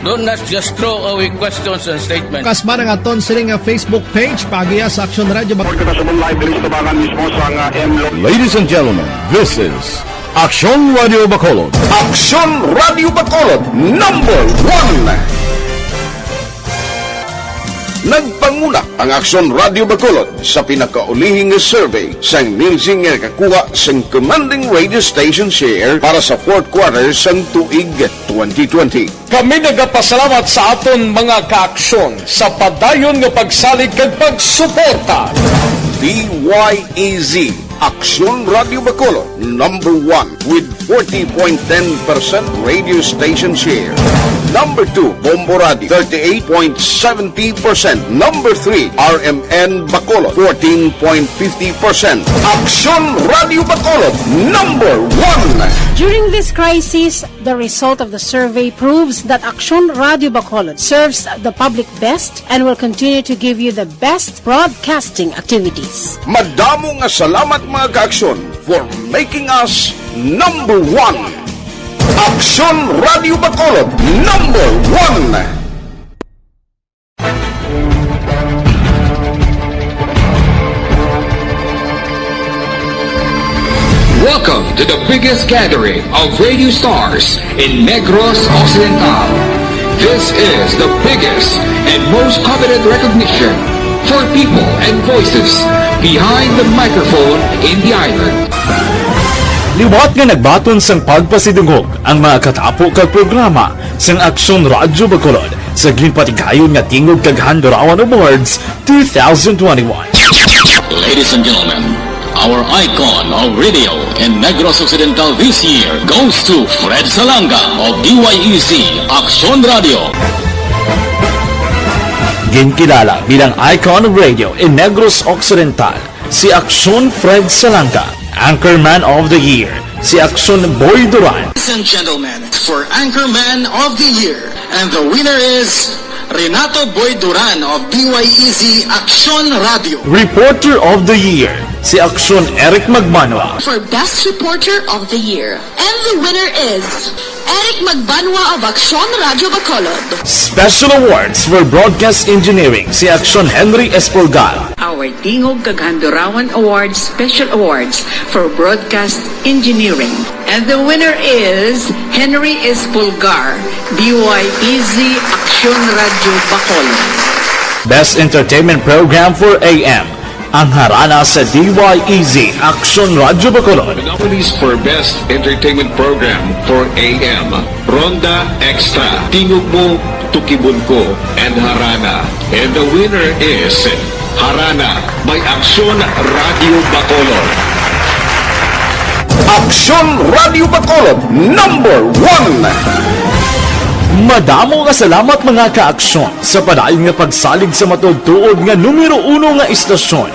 Don't not just throw away questions and statements. Kasma nga aton sini nga Facebook page, paagiha sa Aksyon Radyo Bacolod. Kita sa live diri sa tabangan mismo sa nga M Lo- Ladies and gentlemen, this is Aksyon Radio Bacolod. Aksyon Radio Bacolod, number one. Nagpanguna ang Aksyon Radio Bacolod sa pinakaulihing nga survey sang Nielsen nga nakakuha sang commanding radio station share para sa fourth quarter sang tuig twenty twenty. Kami nagapasalamat sa aton mga kaaksyon sa padayon nga pagsalig kag pagsuporta. D Y E Z, Aksyon Radio Bacolod, number one with forty point ten percent radio station share. Number two, Bombo Radio, thirty-eight point seventy percent. Number three, R M N Bacolod, fourteen point fifty percent. Aksyon Radio Bacolod, number one. During this crisis, the result of the survey proves that Aksyon Radio Bacolod serves the public best and will continue to give you the best broadcasting activities. Madamo nga salamat, mga kaaksyon, for making us number one. Aksyon Radio Bacolod, number one. Welcome to the biggest gathering of radio stars in Negros Occidental. This is the biggest and most coveted recognition for people and voices behind the microphone in the island. Liwat nga nagbaton sang pagpasidungog ang mga katapo kag programa sang Aksyon Radyo Bacolod sa ginpatigayon nga Tingog kag Handurawan Awards two thousand twenty-one. Ladies and gentlemen, our icon of radio in Negros Occidental this year goes to Fred Salanga of D Y E Z Aksyon Radio. Ginkilala bilang icon of radio in Negros Occidental si Aksyon Fred Salanga, Anchorman of the Year, si Aksyon Boy Duran. Ladies and gentlemen, for Anchorman of the Year, and the winner is Renato Boy Duran of D Y E Z Aksyon Radio. Reporter of the Year, si Aksyon Eric Magmanwa. For Best Reporter of the Year, and the winner is Eric Magbanwa of Aksyon Radio Bacolod. Special Awards for Broadcast Engineering, si Aksyon Henry Espolgar. Our Tingog kag Handurawan Awards Special Awards for Broadcast Engineering. And the winner is Henry Espolgar, D Y E Z Aksyon Radio Bacolod. Best Entertainment Program for A M, ang Harana sa D Y E Z Aksyon Radio Bacolod. The nominees for Best Entertainment Program for A M, Ronda Extra, Tingog Mo, Tukibon Ko, and Harana. And the winner is Harana by Aksyon Radio Bacolod. Aksyon Radio Bacolod, number one. Madamo nga salamat, mga kaaksyon, sa padayon nga pagsalig sa matuod-tuod nga numero uno nga istasyon,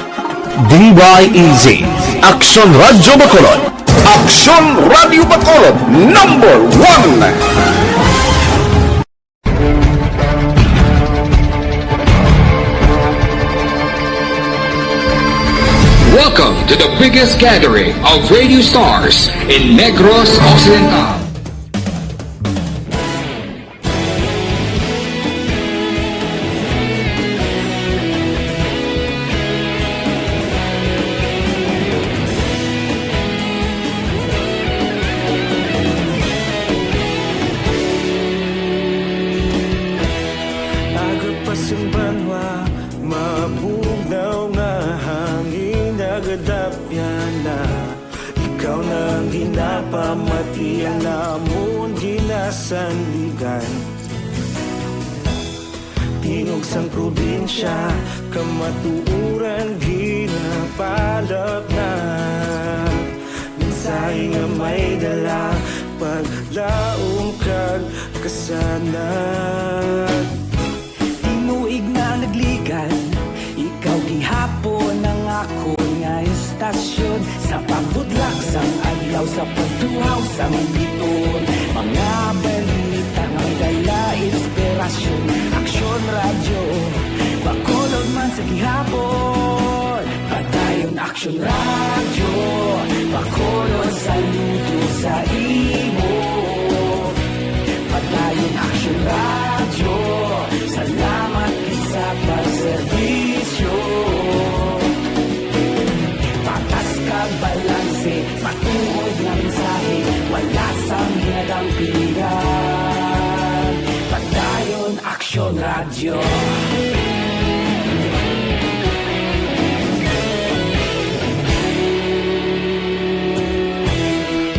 D Y E Z, Aksyon Radio Bacolod. Aksyon Radio Bacolod, number one. Welcome to the biggest gathering of radio stars in Negros Occidental. Aga pa sang banwa, mabugnaw nga hangin, nagadapyan na. Ikaw na ang ginapamati, ang amon ginasandigan. Tingog sang probinsya, kamatuoran ginapalapnag. Mensahe nga may dala, paglaom kag kasanag. Tinuig na nagligad, ikaw gihapon ang akon nga istasyon. Sa pagbudlak sang adlaw, sa pagduhaw sang biton, mga balita nga may dala inspirasyon. Aksyon Radyo Bacolod man sa gihapon. Padayon Aksyon Radyo Bacolod, saludo sa imo. Padayon Aksyon Radyo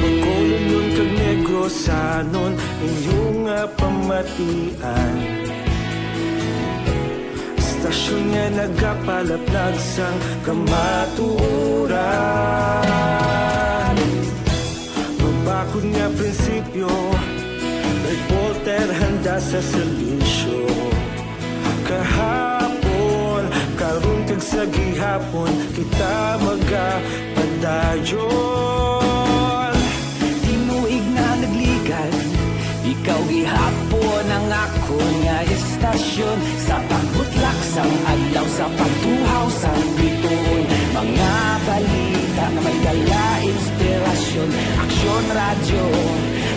Bacolod kag Negrosanon, inyo nga pamatian. Istasyon nga nagapalaplag sang kamatuoran. Mabakod nga prinsipyo, reporter handa sa serbisyo. Kahapon, karon kag sa gihapon, kita magapadayon. Tinuig na nagligad, ikaw gihapon ang akon nga istasyon. Sa pagbutlak sang adlaw, sa pagtuhaw sang bituon, mga balita nga may dala inspirasyon. Aksyon Radyo,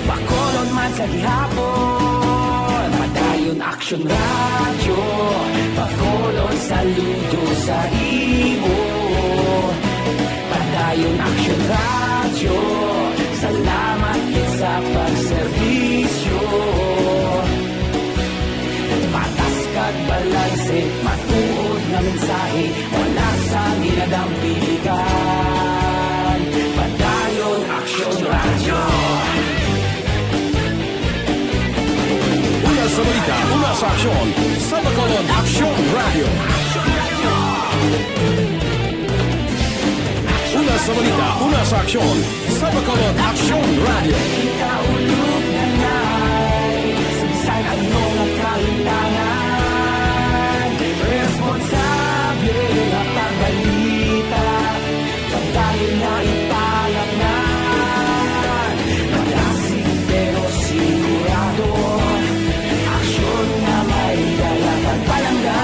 Bacolod man sa gihapon. Padayon Aksyon Radyo, Bacolod, saludo sa imo. Padayon Aksyon Radyo, salamat gid sa pagserbisyo. Patas kag balanse, matuod nga mensahe, wala sang ginadampigan. Padayon Aksyon Radyo. Una sa balita, una sa aksyon, sa Bacolod Aksyon Radyo. Una sa balita, una sa aksyon, sa Bacolod Aksyon Radyo. Kita ulog na nai, sa bisan ano nga kahitangan, responsable nga pagbalita. Padayon na ipalapnan, malasig pero sigurado. Aksyon nga may dala kag palangga.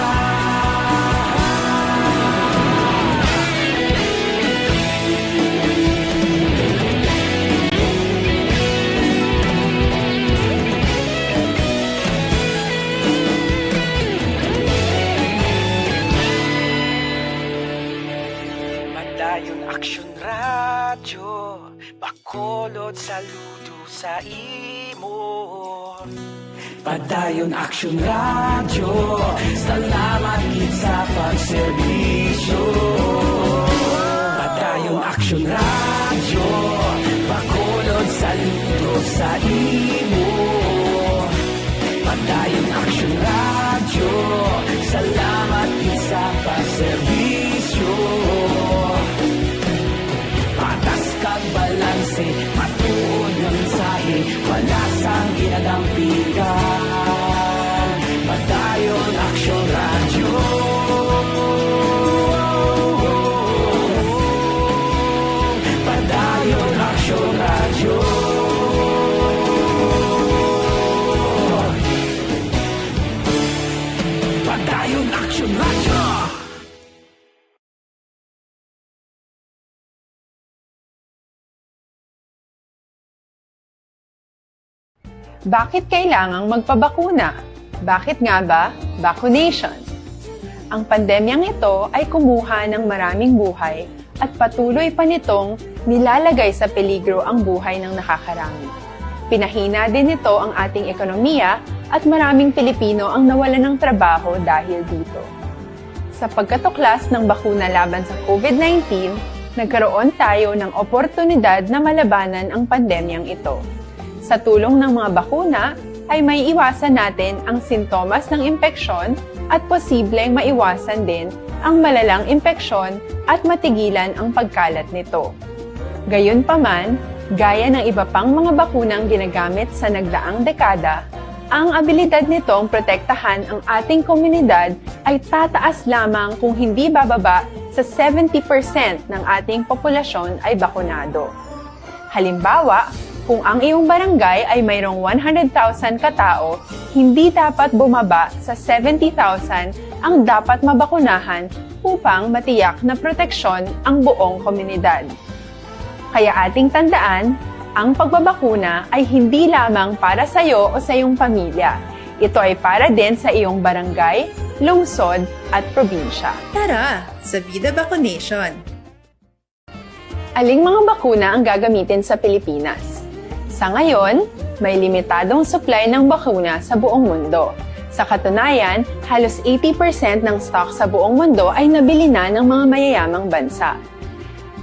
Padayon Aksyon Radyo, Bacolod, saludo sa imo. Padayon Aksyon Radyo, salamat gid sa pagserbisyo. Padayon Aksyon Radyo, Bacolod, saludo sa imo. Padayon Aksyon Radyo, salamat gid sa pagserbisyo. Patas kag balanse, matuod nga mensahe, wala sang ginadampigan. Padayon Aksyon Radyo. Padayon Aksyon Radyo. Padayon Aksyon Radyo. Bakit kailangang magpabakuna? Bakit nga ba vaccination? Ang pandemyang ito ay kumuha ng maraming buhay at patuloy pa nitong nilalagay sa peligro ang buhay ng nakakarami. Pinahina din nito ang ating ekonomiya at maraming Pilipino ang nawalan ng trabaho dahil dito. Sa pagkatuklas ng bakuna laban sa COVID nineteen, nagkaroon tayo ng oportunidad na malabanan ang pandemyang ito. Sa tulong ng mga bakuna, ay may iwasan natin ang sintomas ng impeksyon at posibleng maiwasan din ang malalang impeksyon at matigilan ang pagkalat nito. Gayunpaman, gaya ng iba pang mga bakunang ginagamit sa nagdaang dekada, ang abilidad nitong protektahan ang ating komunidad ay tataas lamang kung hindi bababa sa seventy percent ng ating populasyon ay bakunado. Halimbawa, kung ang iyong barangay ay mayroong one hundred thousand katao, hindi dapat bumaba sa seventy thousand ang dapat mabakunahan upang matiyak na proteksyon ang buong komunidad. Kaya ating tandaan, ang pagbabakuna ay hindi lamang para sa iyo o sa iyong pamilya. Ito ay para din sa iyong barangay, lungsod, at probinsya. Tara, sa Vida Vaccination! Aling mga bakuna ang gagamitin sa Pilipinas? Sa ngayon, may limitadong supply ng bakuna sa buong mundo. Sa katunayan, halos eighty percent ng stock sa buong mundo ay nabili na ng mga mayayamang bansa.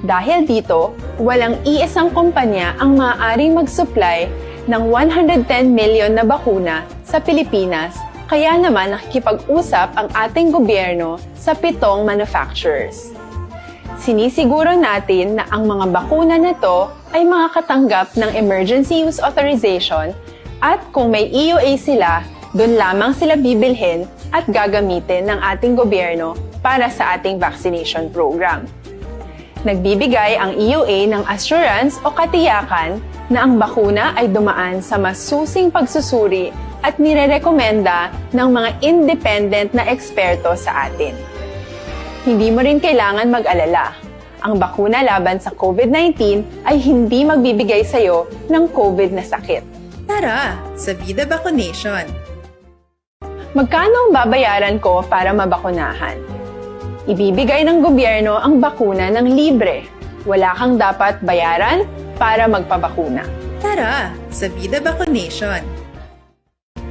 Dahil dito, walang iisang kumpanya ang maaaring mag-supply ng one hundred ten million na bakuna sa Pilipinas, kaya naman nakikipag-usap ang ating gobyerno sa pitong manufacturers. Sinisiguro natin na ang mga bakuna na to ay makakatanggap ng emergency use authorization at kung may E U A sila, doon lamang sila bibilhin at gagamitin ng ating gobyerno para sa ating vaccination program. Nagbibigay ang E U A ng assurance o katiyakan na ang bakuna ay dumaan sa masusing pagsusuri at nirerekomenda ng mga independent na eksperto sa atin. Hindi mo rin kailangan mag-alala. Ang bakuna laban sa COVID nineteen ay hindi magbibigay sa iyo ng COVID na sakit. Tara sa Vida Vaccination! Magkano ang babayaran ko para mabakunahan? Ibibigay ng gobyerno ang bakuna ng libre. Wala kang dapat bayaran para magpabakuna. Tara sa Vida Vaccination!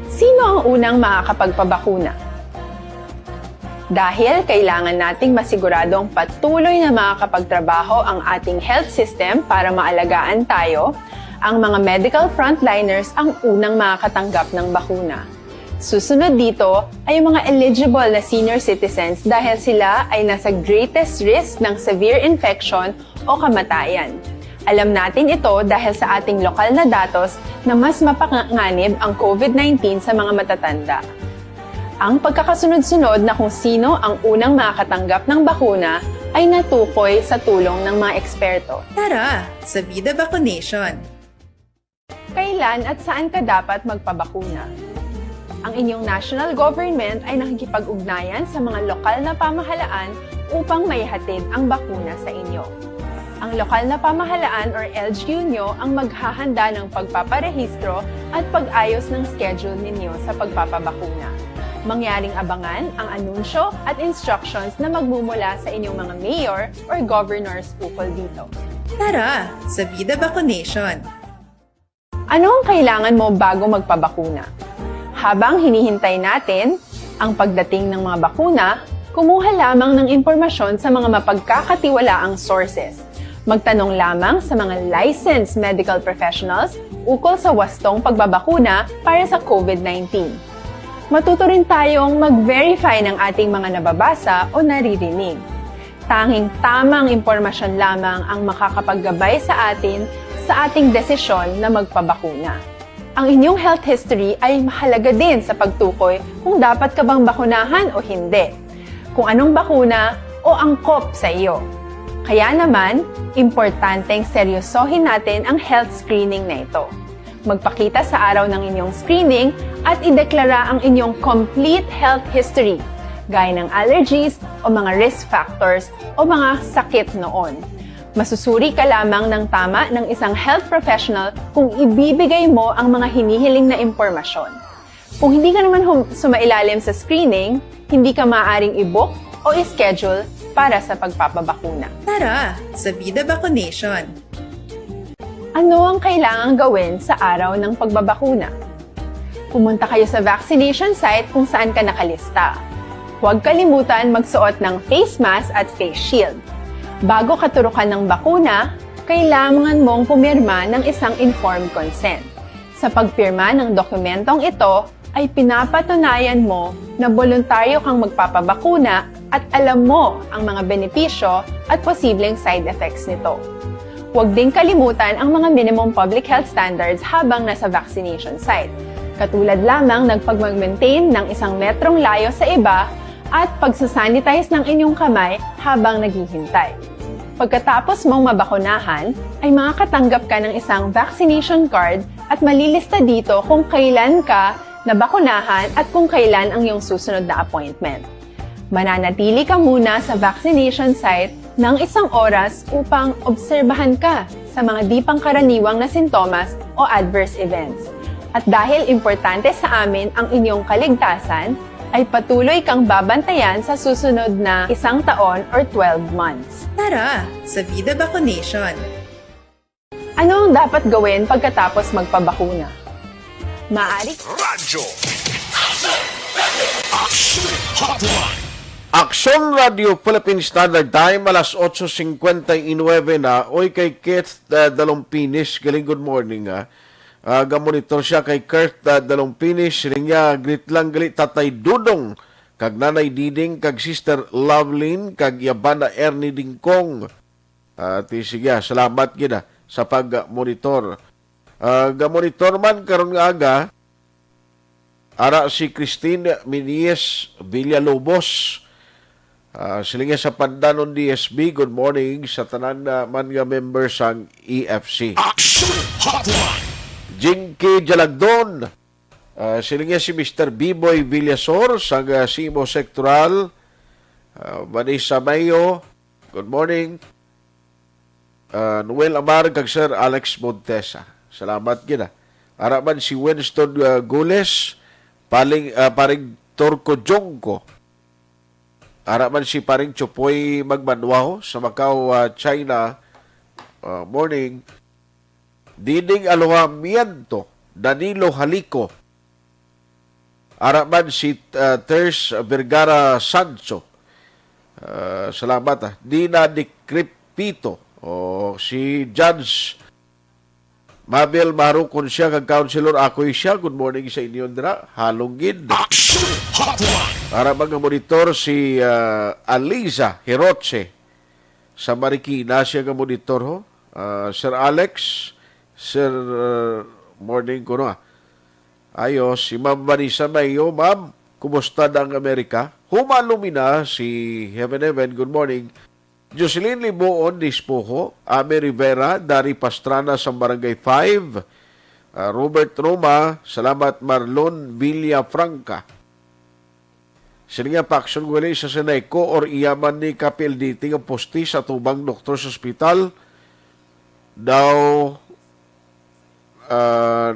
Sino ang unang makakapagpabakuna? Dahil kailangan nating masiguradong patuloy na makakapagtrabaho ang ating health system para maalagaan tayo, ang mga medical frontliners ang unang makakatanggap ng bakuna. Susunod dito ay ang mga eligible na senior citizens dahil sila ay nasa greatest risk ng severe infection o kamatayan. Alam natin ito dahil sa ating lokal na datos na mas mapanganib ang COVID nineteen sa mga matatanda. Ang pagkakasunod-sunod na kung sino ang unang makakatanggap ng bakuna ay natukoy sa tulong ng mga eksperto. Tara sa Vida Vaccination! Kailan at saan ka dapat magpabakuna? Ang inyong national government ay nakikipag-ugnayan sa mga lokal na pamahalaan upang maihatid ang bakuna sa inyo. Ang lokal na pamahalaan or L G U nyo ang maghahanda ng pagpaparehistro at pag-ayos ng schedule ninyo sa pagpapabakuna. Mangyaring abangan ang anunsyo at instructions na magmumula sa inyong mga mayor or governors ukol dito. Tara sa Vida Vaccination! Ano ang kailangan mo bago magpabakuna? Habang hinihintay natin ang pagdating ng mga bakuna, kumuha lamang ng impormasyon sa mga mapagkakatiwalaang sources. Magtanong lamang sa mga licensed medical professionals ukol sa wastong pagbabakuna para sa COVID nineteen. Matuto rin tayong mag-verify ng ating mga nababasa o naririnig. Tanging tamang impormasyon lamang ang makakapaggabay sa atin sa ating desisyon na magpabakuna. Ang inyong health history ay mahalaga din sa pagtukoy kung dapat ka bang bakunahan o hindi, kung anong bakuna o angkop sa iyo. Kaya naman, importanteng seryosohin natin ang health screening na ito. Magpakita sa araw ng inyong screening at ideklara ang inyong complete health history, gaya ng allergies o mga risk factors o mga sakit noon. Masusuri ka lamang ng tama ng isang health professional kung ibibigay mo ang mga hinihiling na impormasyon. Kung hindi ka naman hum- sumailalim sa screening, hindi ka maaaring i-book o i-schedule para sa pagpapabakuna. Tara sa Vida Vaccination! Ano ang kailangang gawin sa araw ng pagbabakuna? Pumunta kayo sa vaccination site kung saan ka nakalista. Huwag kalimutan magsuot ng face mask at face shield. Bago katurukan ng bakuna, kailangan mong pumirma ng isang informed consent. Sa pagpirma ng dokumentong ito, ay pinapatunayan mo na boluntaryo kang magpapabakuna at alam mo ang mga benepisyo at posibleng side effects nito. Huwag ding kalimutan ang mga minimum public health standards habang nasa vaccination site, katulad lamang ng pagmag-maintain ng isang metrong layo sa iba at pagsasanitize ng inyong kamay habang naghihintay. Pagkatapos mong mabakunahan, ay makakatanggap ka ng isang vaccination card at malilista dito kung kailan ka nabakunahan at kung kailan ang iyong susunod na appointment. Mananatili ka muna sa vaccination site ng isang oras upang obserbahan ka sa mga di pangkaraniwang na sintomas o adverse events. At dahil importante sa amin ang inyong kaligtasan, ay patuloy kang babantayan sa susunod na isang taon or twelve months. Tara sa Vida Vaccination! Ano ang dapat gawin pagkatapos magpabakuna? Maaari Radyo Action Hotline. Action Radio Philippine Standard Time, alas otso cincuenta y nueve na. Oy, kay Keith, uh, Dalompinis, galing, good morning, ha. Uh, gamonitor siya kay Kurt, uh, Dalompinis. Siling niya, "Greet lang gali, Tatay Dudong, kag Nanay Diding, kag Sister Loveline, kag Yabana Ernie Dingkong." Ah, ti, sige, ah, salamat gid, ah, sa pag-monitor. Ah, gamonitor man karon nga aga, ara si Christine Minies Villalobos. Ah, siling niya sa Pandanon D S B, "Good morning sa tanan na man nga member sang E F C." Action Hotline. Jinky Jalagdon. Ah, siling niya si Mister Biboy Villasor sang, ah, Simo Sectoral. Ah, Vanessa Mayo, good morning. Ah, Noel Amar kag Sir Alex Montesa. Salamat gid, ah. Ara man si Winston, ah, Gules, paling, ah, paring Torco Jongco. Ara man si paring Chupoy Magmanuaho sa Macau, ah, China. Ah, morning. Diding Alojamiento, Danilo Halico. Ara man si, ah, Ters Vergara Sancho. Ah, salamat, ah. Dina Dikripito. O si Judge Mabel Marukon siya kag Councilor Akoy siya. Good morning sa inyo, dira. Halong gid. Action Hotline. Ara man nga monitor si, ah, Aliza Hiroche. Sa Marikina siya nga monitor, ho. Ah, Sir Alex, Sir, ah, morning ko, no, ah. Ayos, si Ma'am Vanessa Mayo, "Ma'am, kumusta na ang Amerika?" Humalumi na si Heaven Heaven, good morning. Jocelyn Liboon Dispoho, Ame Rivera, Dari Pastrana sa Barangay five, ah, Robert Roma, salamat Marlon Villafranca. Sini nga paksyon wali sa Seneco or iya man ni K P L D T nga poste sa tubang doktor sa ospital. Daw, ah,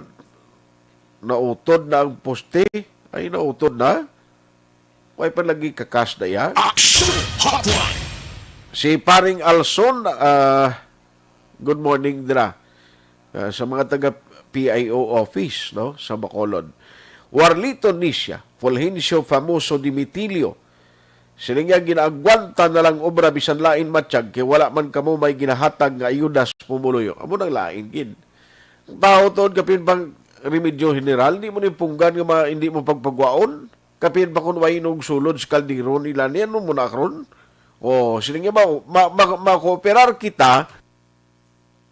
nautod na ang poste. Ay, nautod na? Way pa lagi kakas na iya? Action Hotline. Si Paring Alson, ah, good morning dira. Ah, sa mga taga P I O office, no, sa Bacolod. Warlito Nisha, Fulgencio Famoso Dimitilio. Sila nga ginaagwanta na lang obra bisan lain matiyag kay wala man kamo may ginahatag nga ayuda sa pumuluyo. Amo nang lain gid. Ang tao tuod kapin pang remedyo general, di mo ni punggan nga ma-, hindi mo pagpagwaon. Kapin pa kun way inog sulod sa kaldero nila, ni ano mo na karon? O, sila nga ba, ma-, ma-, ma-cooperar kita.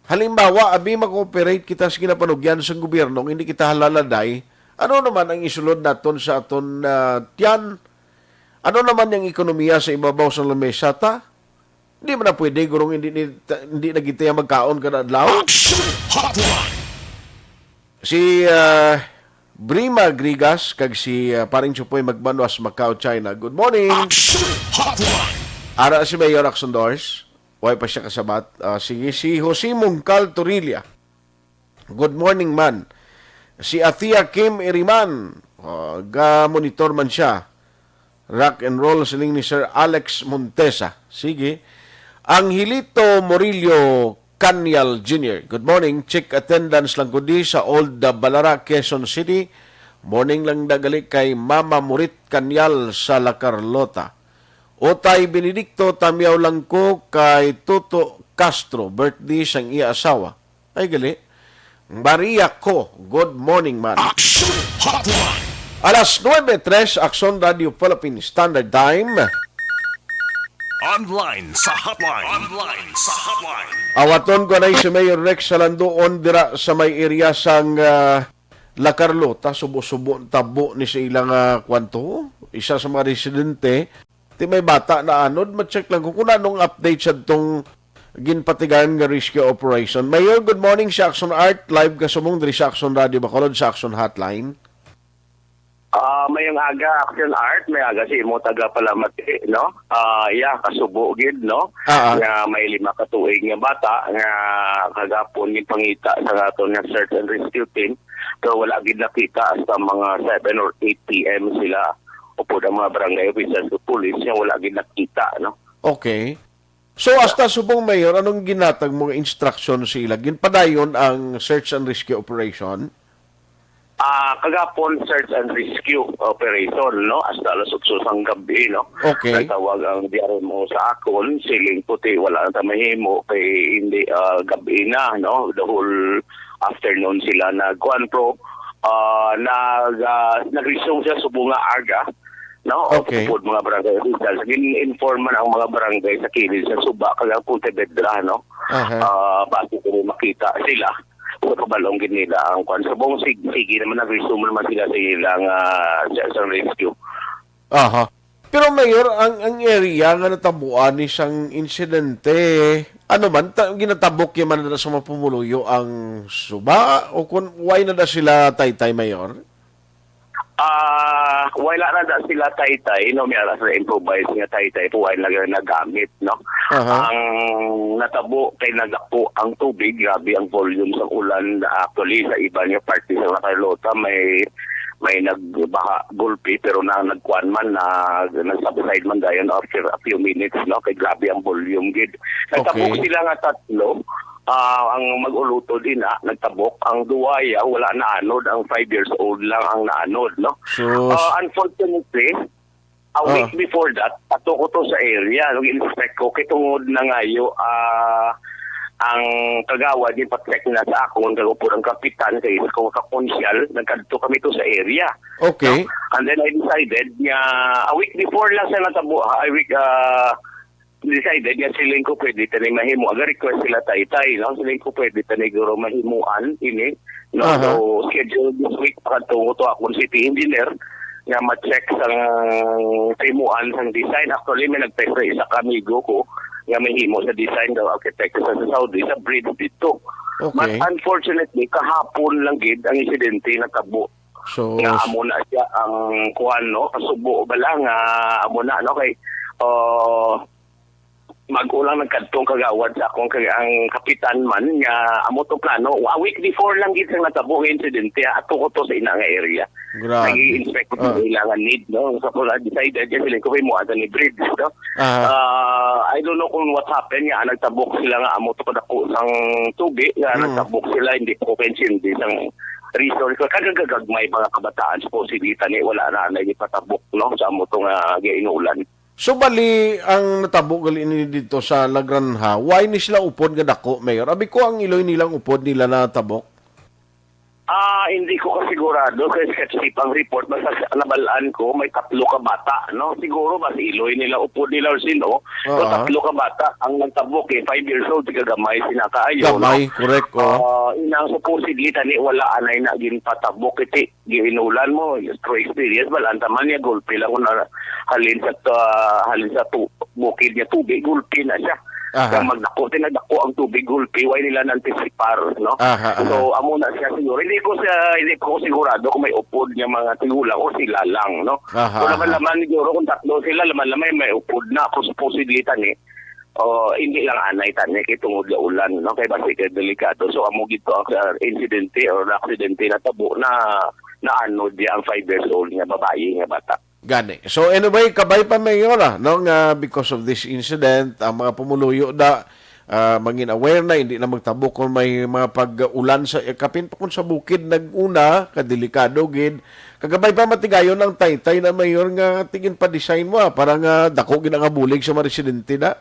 Halimbawa, abi mag-operate kita sa ginapanugyan sang gobyerno, nga hindi kita halaladay, ano naman ang isulod naton sa aton, ah, tiyan? Ano naman ang ekonomiya sa ibabaw sang lamesa ta? Di man na pwede, gurong hindi, ni-, ta-, hindi na kita magkaon kada adlaw. Action Hotline. Si, ah, Brima Grigas kag si, ah, Paring Chupoy Magbanwas, Macau, China. Good morning. Action Hotline. Ara si Mayor Axon Dors. Way pa siya kasabat. Ah, sige, si Jose Mungkal Torilla. Good morning, man. Si Athea Kim Iriman, ah, ga-monitor man siya. Rock and roll, siling ni Sir Alex Montesa. Sige. Angelito Murillo Canyal Junior. Good morning. Check attendance lang ko di sa Old Balara, Quezon City. Morning lang dagali kay Mama Murit Canyal sa La Carlota. Utay Benedicto, tamiyaw lang ko kay Toto Castro, birthday sang iya asawa. Ay, gali. Maria Co, good morning, man. Action Hotline. Alas nuebe tres, Action Radio Philippine Standard Time. Online sa hotline. Online sa hotline. Awaton ko na si Mayor Rex Salandoon dira sa may area sang, ah, La Carlota, subo-subo ang tabo ni sa ilang, ah, kwanto. Isa sa mga residente, ti may bata na anod, ma-check lang ko kung anong update sa tong ginpatigayon nga rescue operation. Mayor, good morning sa Action Art. Live ka subong diri sa Action Radio Bacolod sa Action Hotline. Ah, mayong aga, Action Art. May aga sa imo taga Palamati, no? Ah, yeah, kasubo gid, no? Ah, ah. Nga may lima ka tuig nga bata nga kagapon gipangita sa aton nga search and rescue team, pero wala gid nakita hasta mga seven or eight P M sila. Upod ang mga barangay officials o police nga wala gid nakita, no? Okay. So, hasta subong, Mayor, anong ginatag mo nga instruction sa ila? Ginpadayon ang search and rescue operation? Ah, kagapon search and rescue operation, no? Hasta alas otso sang gabi, no? Okay. Nagtawag ang D R M O sa akon, siling puti, wala na ta mahimo, kay hindi, ah, gabi na, no? The whole afternoon sila nagkuan, pero, ah, nag, ah, nag-resume siya subong nga aga, no? Okay. Upod mga barangay officials. Gin-inform man ang mga barangay sa kilid sa suba, kag ang Pontevedra, no? Aha. Ah, basi kung makita sila, sa kabalong gid nila ang kuan. Subong sig-, sige naman, nag-resume naman sila sa ilang, ah, sa, sa rescue. Aha. Pero Mayor, ang, ang area nga natabuan ni sang insidente, ano man, ta-, ginatabok ya man na sa mga pumuluyo ang suba? O kung why na da sila, Taytay Mayor? Ah, wala na da sila, Taytay, no? May ara sila improvise nga, Taytay, po ay nag-, nagamit, no? Aha. Ang natabo kay nagdako ang tubig, grabe ang volume sa ulan. Actually, sa iba nga parte sa Carlota, may, may nagbaha gulpi, pero na, nagkuan man, na, nag-subside man dayon after a few minutes, no? Kay grabe ang volume, gid. Nagtabok Okay. sila nga tatlo, ah, ang mag-ulutod ina, nagtabok. Ang duwaya, wala naanod. Ang five years old lang ang naanod, no? Sus. Ah, unfortunately, a week Ah. before that, ato ko to sa area. Nag-inspect ko, kay tungod na ngayo, ah, ang kagawad, yung pa-check na sa akon, kag upod ang kapitan, kay sa kong kakonsyal, nagkadto kami to sa area. Okay. No? And then I decided nga, a week before lang sa natabo, ha, a week, ah, decided nga siling ko pwede tani mahimo. Aga request sila, Taytay, no? Siling ko pwede tani guro mahimuan ini, no? Aha. So, schedule this week, pakadto ko to akong city engineer nga ma-check sang himuan sang design. Actually, may nag-text sa isa ka amigo ko nga mahimo sa design daw, architect sa, sa Saudi, sa bridge dito. Okay. But unfortunately, kahapon lang gid ang insidente natabo. So, nga amo na siya ang kuwan, no? Kasubo bala nga amo na, no? Kay, uh, mag-ulang nagkadtong kagawad sa akong kag-, ang kapitan man nga amo to plano. A week before lang gid sang natabo nga insidente, ah, ato ko to sa ina nga area. Grabe. Nag-i-inspect ko Ah. sa ilang need, no? Sa ko na decided, yan sila ko, "Uy, mo ata ni bridge," no? Aha. Ah, I don't know kung what happened nga, nagtabok sila nga amo to kadako sang tubi, nga Mm. nagtabok sila, hindi ko kaintindi sang reason. Kaya kagagagmay mga kabataan, supposedly, tani, wala na, na ipatabok, no? Sa amo to nga giinulan. So, bali, ang natabo gali ni dito sa Lagranha, why ni sila upod nga dako, Mayor? Abi ko, ang iloy nilang upod nila natabok. Ah, hindi ko kasigurado kay sketchy pang report. Basta sa nabalaan ko, may tatlo ka bata, no? Siguro, basta iloy nila, upod nila or sino. So, Oo. tatlo ka bata ang nagtabok, eh. Five years old, di ka gamay, sina kaayo, no? Gamay, correct, oo. Ah, inang supposedly, tani, wala anay na ginpatabok, iti, giinulan mo, through experience, balaan ta man niya, gulpi lang kung na-, halin sa, ah, halin sa tu-, bukid niya tubig, gulpi na siya. Aha. Kaya magdako, tinagdako ang tubig, gulpi, way nila na-anticipar, no? Aha, aha. So, amo na siya siguro. Hindi ko siya, hindi ko sigurado kung may upod niya mga tigulang o sila lang, no? Aha, So, aha. laman-laman siguro kung tatlo sila, laman-laman may upod na, kung supposedly tani, o hindi lang anay tani, kay tungod la ulan, no? Kay basi kay delikado. So, amo gid to ang, ah, insidente or aksidente na tabo na naanod niya ang five years old nga babayi nga bata. Gani. So, anyway, kabay pa, Mayor, ah, no, nga because of this incident, ang mga pumuluyo da, ah, mangin aware na, hindi na magtabok kung may mga pag-ulan sa, eh, kapin pa kung sa bukid nag-una, kadelikado gid. Kagabay pa matigayon ang Taytay na, Mayor, nga tingin pa design mo, ah, para nga dako gid ang bulig sa mga residente da.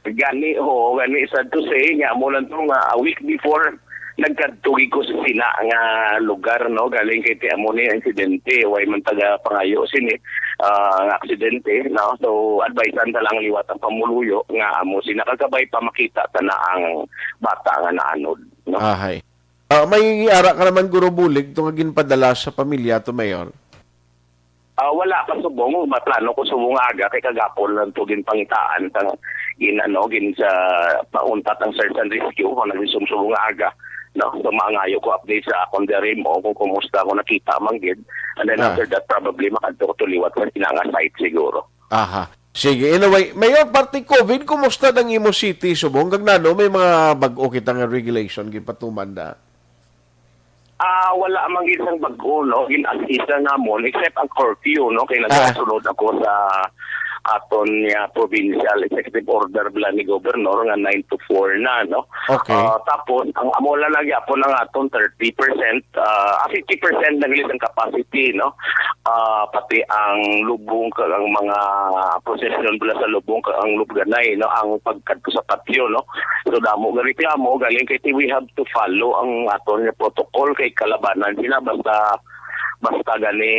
Gani, oo, gani, sad to say, nga mo lang to nga a week before, nagkadto gid ko sa sina nga lugar, no? Galing kay ti amo ni insidente, way man taga pangayo sini, ah, nga aksidente, no? So, advisean ta lang liwat ang pamuluyo nga amo sina kagabay pa makita ta na ang bata nga naanod, no? Ahay. Ah, may ara ka naman, guro, bulig to nga ginpadala sa pamilya to, Mayor? Ah, wala pa subong. Maplano ko subong nga aga kay kagapon lang to ginpangitaan sang gin, ano, gin sa pauntat ang search and rescue kung nagsumbong nga aga. No, so maangayo ko update sa akong D R M O kung kumusta, kung nakita man gid. And then Ah. after that, probably makadto ko to liwat sa sina nga site siguro. Aha. Sige, anyway, Mayor, parte COVID, kumusta ang imo city, subong? Kag nano, may mga bag-o kita nga regulation gipatuman da? Ah, wala man gid sang bag-o, no? Gin-assist lang namon, except ang curfew, no? Kay Ah. nagasunod ako sa, aton nga provincial executive order bala ni Governor nga nine to four na, no? Okay. Ah, tapos, ang amo lang na gyapon ang aton thirty percent, ah, ah, fifty percent na gali ang capacity, no? Ah, pati ang lubong kag ang mga procession bala sa lubong kag ang lubganay, no? Ang pagkadto sa patio, no? So, damo nga reklamo, galing kay we have to follow ang aton nga protocol kay kalabanan sila basta basta gani,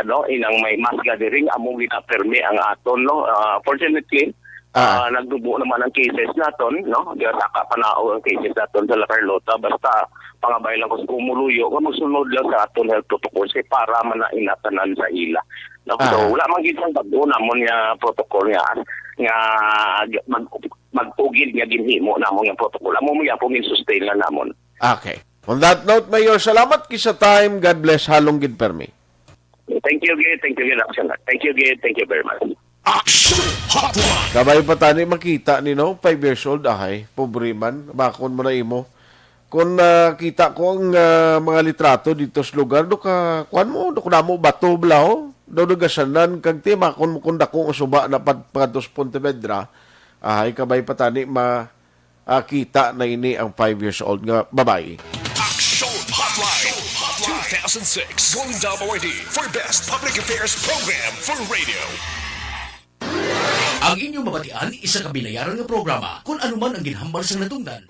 ano, inang may mask gani ring amo ginapermi ang aton, no? Ah, fortunately, Ah. ah, nagdubo naman ang cases naton, no? Di saka panao ang cases naton sa La Carlota, basta pangabay lang ko sa pumuluyo nga magsunod lang sa aton health protocols kay para man na inatanan sa ila. No? So, Ah. wala man gid sang bag-o namon nga protocol nga, nga mag, magtugid nga ginhimo namon nga protocol. Amo mo gyapon gin-sustain lang namon. Okay. On that note, Mayor, salamat kisa time. God bless. Halong gid permi. Thank you gid, thank you gid, Action. Thank you gid, thank you very much. Action Hotline. Kabay pa tani makita ni, no? Five years old, ahay. Pobre man. Bakon mo na imo. Kung nakita ko ang, ah, mga litrato dito sa lugar, do ka, kuan mo, do ka namo bato bala, oh. Do nagasanan kag ti, makon mo kung dako ang suba na pad-, padto sa Pontevedra, ahay, kabay pa tani ma-, ah, kita na ini ang five years old nga babayi. Action Hotline two thousand six Golden Dome Awardee for Best Public Affairs Program for Radio. Ang inyo mabatian, isa ka binayaran nga programa, kun ano man ang ginhambal sang natungdan.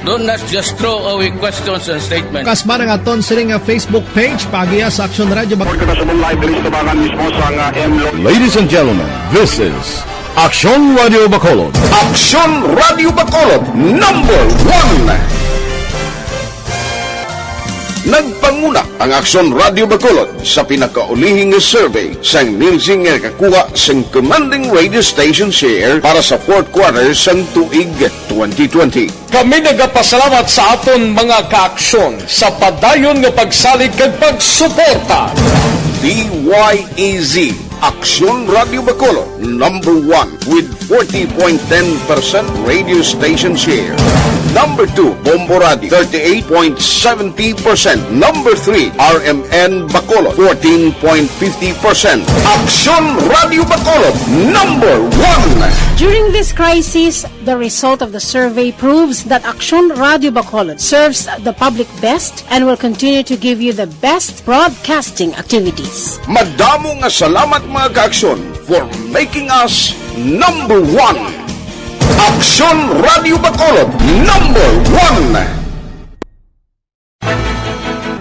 Don't not just throw away questions and statements. Kasma ang aton sini nga Facebook page, paagiya sa Aksyon Radio Bacolod. Report kita sa live diri sa tabangan mismo sa nga M Lo- Ladies and gentlemen, this is Aksyon Radio Bacolod. Aksyon Radio Bacolod, number one. Nagpanguna ang Aksyon Radio Bacolod sa pinakaulihing nga survey sang Nielsen nga nakakuha sang commanding radio station share para sa fourth quarter sang tuig twenty twenty. Kami nagapasalamat sa aton mga kaaksyon sa padayon nga pagsalig kag pagsuporta. D Y E Z, Aksyon Radio Bacolod, number one with forty point ten percent radio station share. Number two, Bombo Radio, thirty-eight point seventy percent. Number three, R M N Bacolod, fourteen point fifty percent. Aksyon Radio Bacolod, number one. During this crisis, the result of the survey proves that Aksyon Radio Bacolod serves the public best and will continue to give you the best broadcasting activities. Madamo nga salamat, mga kaaksyon, for making us number one. Aksyon Radio Bacolod, number one.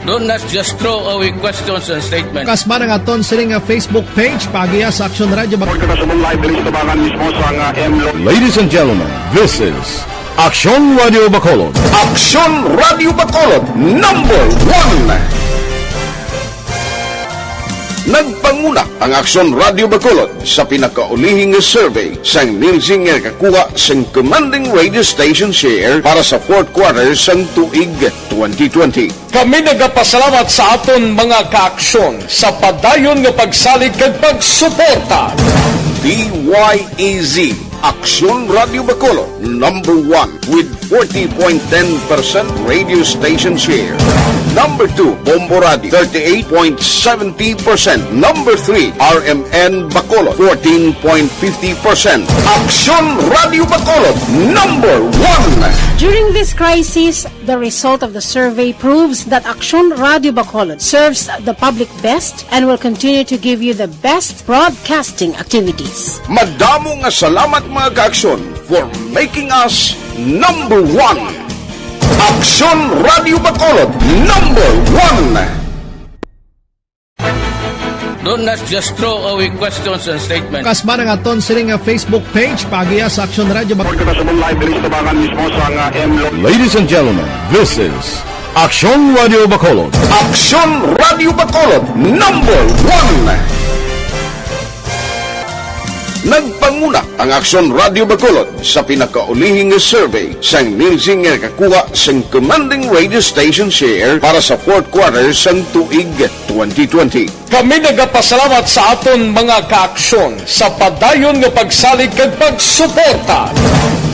Do not just throw away questions and statements. Kasman ang aton sini nga Facebook page, paagiha sa Aksyon Radio Bacolod. Report ka sa live diri sa tubangan mismo sa, ah, M Lo- Ladies and gentlemen, this is Aksyon Radio Bacolod. Aksyon Radio Bacolod, number one. Nagpanguna ang Aksyon Radio Bacolod sa pinakaulihing survey sang Nielsen nga nakakuha sang commanding radio station share para sa fourth quarter sang tuig twenty twenty. Kami nagapasalamat sa aton mga kaaksyon sa padayon nga pagsalig kag pagsuporta. D Y E Z, Aksyon Radio Bacolod, number one with forty point ten percent radio station share. Number two, Bombo Radio, thirty-eight point seventy percent. Number three, R M N Bacolod, fourteen point fifty percent. Aksyon Radio Bacolod, number one. During this crisis, the result of the survey proves that Aksyon Radio Bacolod serves the public best and will continue to give you the best broadcasting activities. Madamo nga salamat, mga kaaksyon, for making us number one. Aksyon Radio Bacolod, number one. Do not just throw away questions and statements. Kasman ang aton sini nga Facebook page, paagiha sa Aksyon Radio Bacolod. Report ka sa live diri sa tubangan mismo sa, ah, M Lo- Ladies and gentlemen, this is Aksyon Radio Bacolod. Aksyon Radio Bacolod, number one. Nagpanguna ang Aksyon Radio Bacolod sa pinakaulihing survey sang Nielsen nga nakakuha sang commanding radio station share para sa fourth quarter sang tuig twenty twenty. Kami nagapasalamat sa aton mga kaaksyon sa padayon nga pagsalig kag pagsuporta.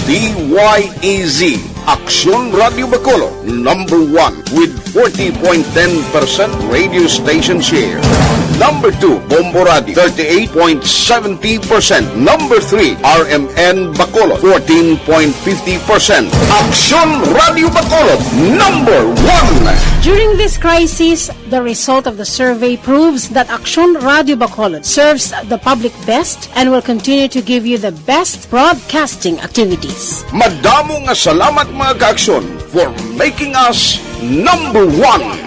D Y E Z, Aksyon Radio Bacolod, number one with forty point ten percent radio station share. Number two, Bombo Radio, thirty-eight point seventy percent. Number three, R M N Bacolod, fourteen point fifty percent. Aksyon Radio Bacolod, number one. During this crisis, the result of the survey proves that Aksyon Radio Bacolod serves the public best and will continue to give you the best broadcasting activities. Madamo nga salamat, mga kaaksyon, for making us number one.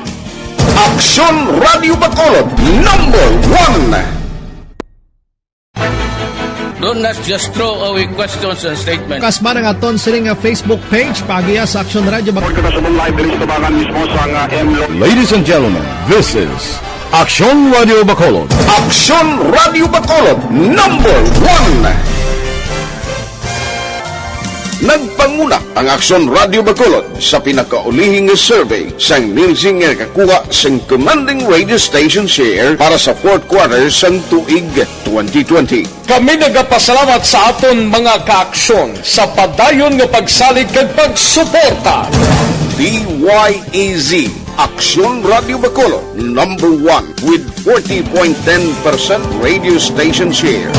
Aksyon Radio Bacolod, number one. Do not just throw away questions and statements. Kasman ang aton sini nga Facebook page, paagiha sa Aksyon Radio Bacolod. Report ka sa live diri sa tubangan mismo sa, ah, M Lo- Ladies and gentlemen, this is Aksyon Radio Bacolod. Aksyon Radio Bacolod, number one. Nagpanguna ang Aksyon Radio Bacolod sa pinakaulihing nga survey sang Nielsen nga nakakuha sang commanding radio station share para sa fourth quarter sang tuig twenty twenty. Kami nagapasalamat sa aton mga kaaksyon sa padayon nga pagsalig kag pagsuporta. D Y E Z, Aksyon Radio Bacolod, number one with forty point ten percent radio station share.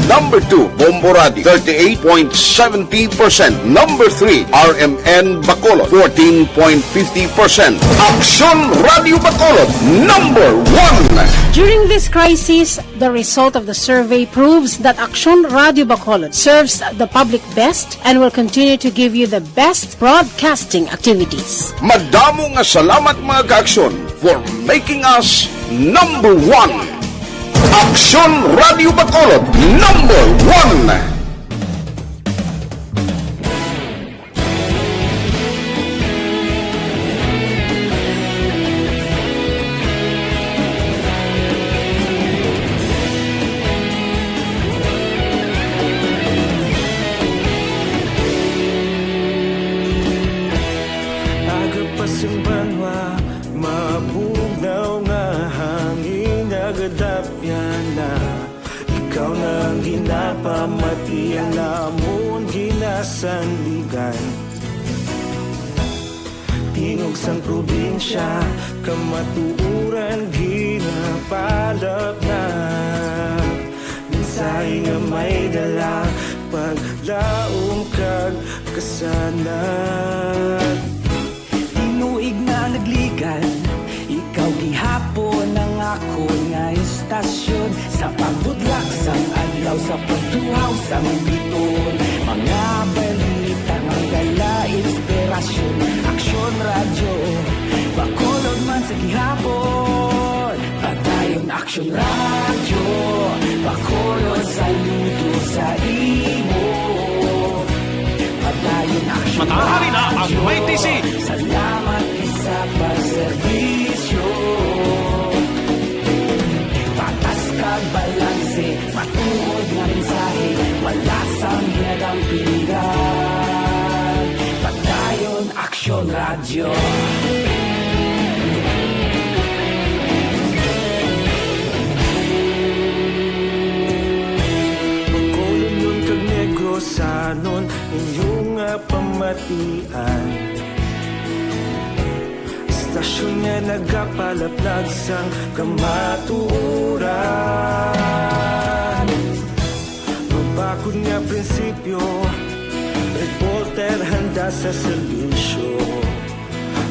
Number two, Bombo Radio, thirty-eight point seventy percent. Number three, R M N Bacolod, fourteen point fifty percent. Aksyon Radio Bacolod, number one. During this crisis, the result of the survey proves that Aksyon Radio Bacolod serves the public best and will continue to give you the best broadcasting activities. Madamo nga salamat, mga kaaksyon, for making us number one. Aksyon Radio Bacolod, number one. Aga pa sing banwa, mabugnaw nga hangin nagadapyan na. Ikaw na ang ginapamati, ang amon ginasandigan. Tingog sang probinsya, kamatuoran ginapalapnat. Mensahe nga may dala, paglaom kag kasanag. Tinuig na nagligan, ikaw gihapon ang akon nga istasyon. Sa pagbudlak sang adlaw, sa pagtuhaw sang biton, mga Radyo, Bacolod man sa gihapon. Padayon Aksyon Radyo, Bacolod saludo sa imo. Padayon Aksyon Matahari na ang Radyo, may T C. Salamat sa pagserbisyo. Patas kag balanse, matuod nga mensahe, wala sang ginadampigan. Padayon Aksyon Radyo. Bacolodnon kag Negrosanon, inyo nga pamatian. Istasyon nga nagapalaplag sang kamatuoran. Mabakod nga prinsipyo, reporter handa sa serbisyo.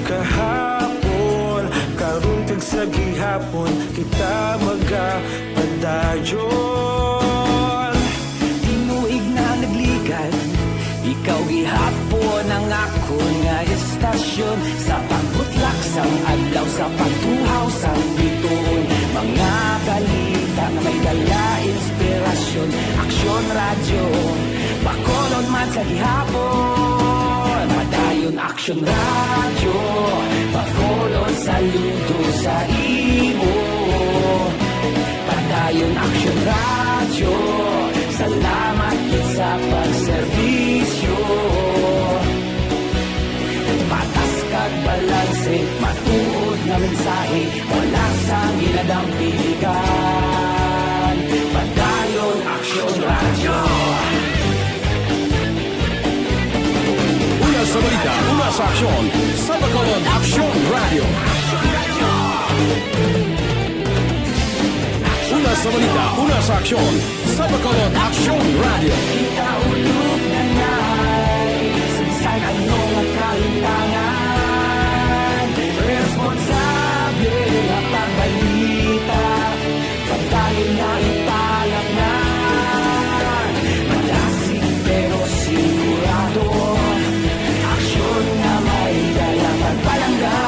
Kahapon, karon kag sa gihapon, kita magapadayon. Tinuig na nagligad, ikaw gihapon ang akon nga istasyon. Sa pagbutlak sang adlaw, sa pagtuhaw sang bituon, mga balita nga may dala inspirasyon. Aksyon Radyo, Bacolod man sa gihapon. Padayon Aksyon Radyo, Bacolod saludo sa imo. Padayon Aksyon Radyo, salamat gid sa pagserbisyo. Patas kag balanse, matuod nga mensahe, wala sang ginadampigan. Padayon Aksyon Radyo. Una sa balita, una sa aksyon, sa Bacolod Aksyon Radyo. Una sa balita, una sa aksyon, sa Bacolod Aksyon Radyo. Kita ulog na nai, sa bisan ano nga kahimtangan, responsable nga pagbalita. Pagkain nga ipalatnan, malasig pero sigurado. Aksyon nga may dala pagpalangga.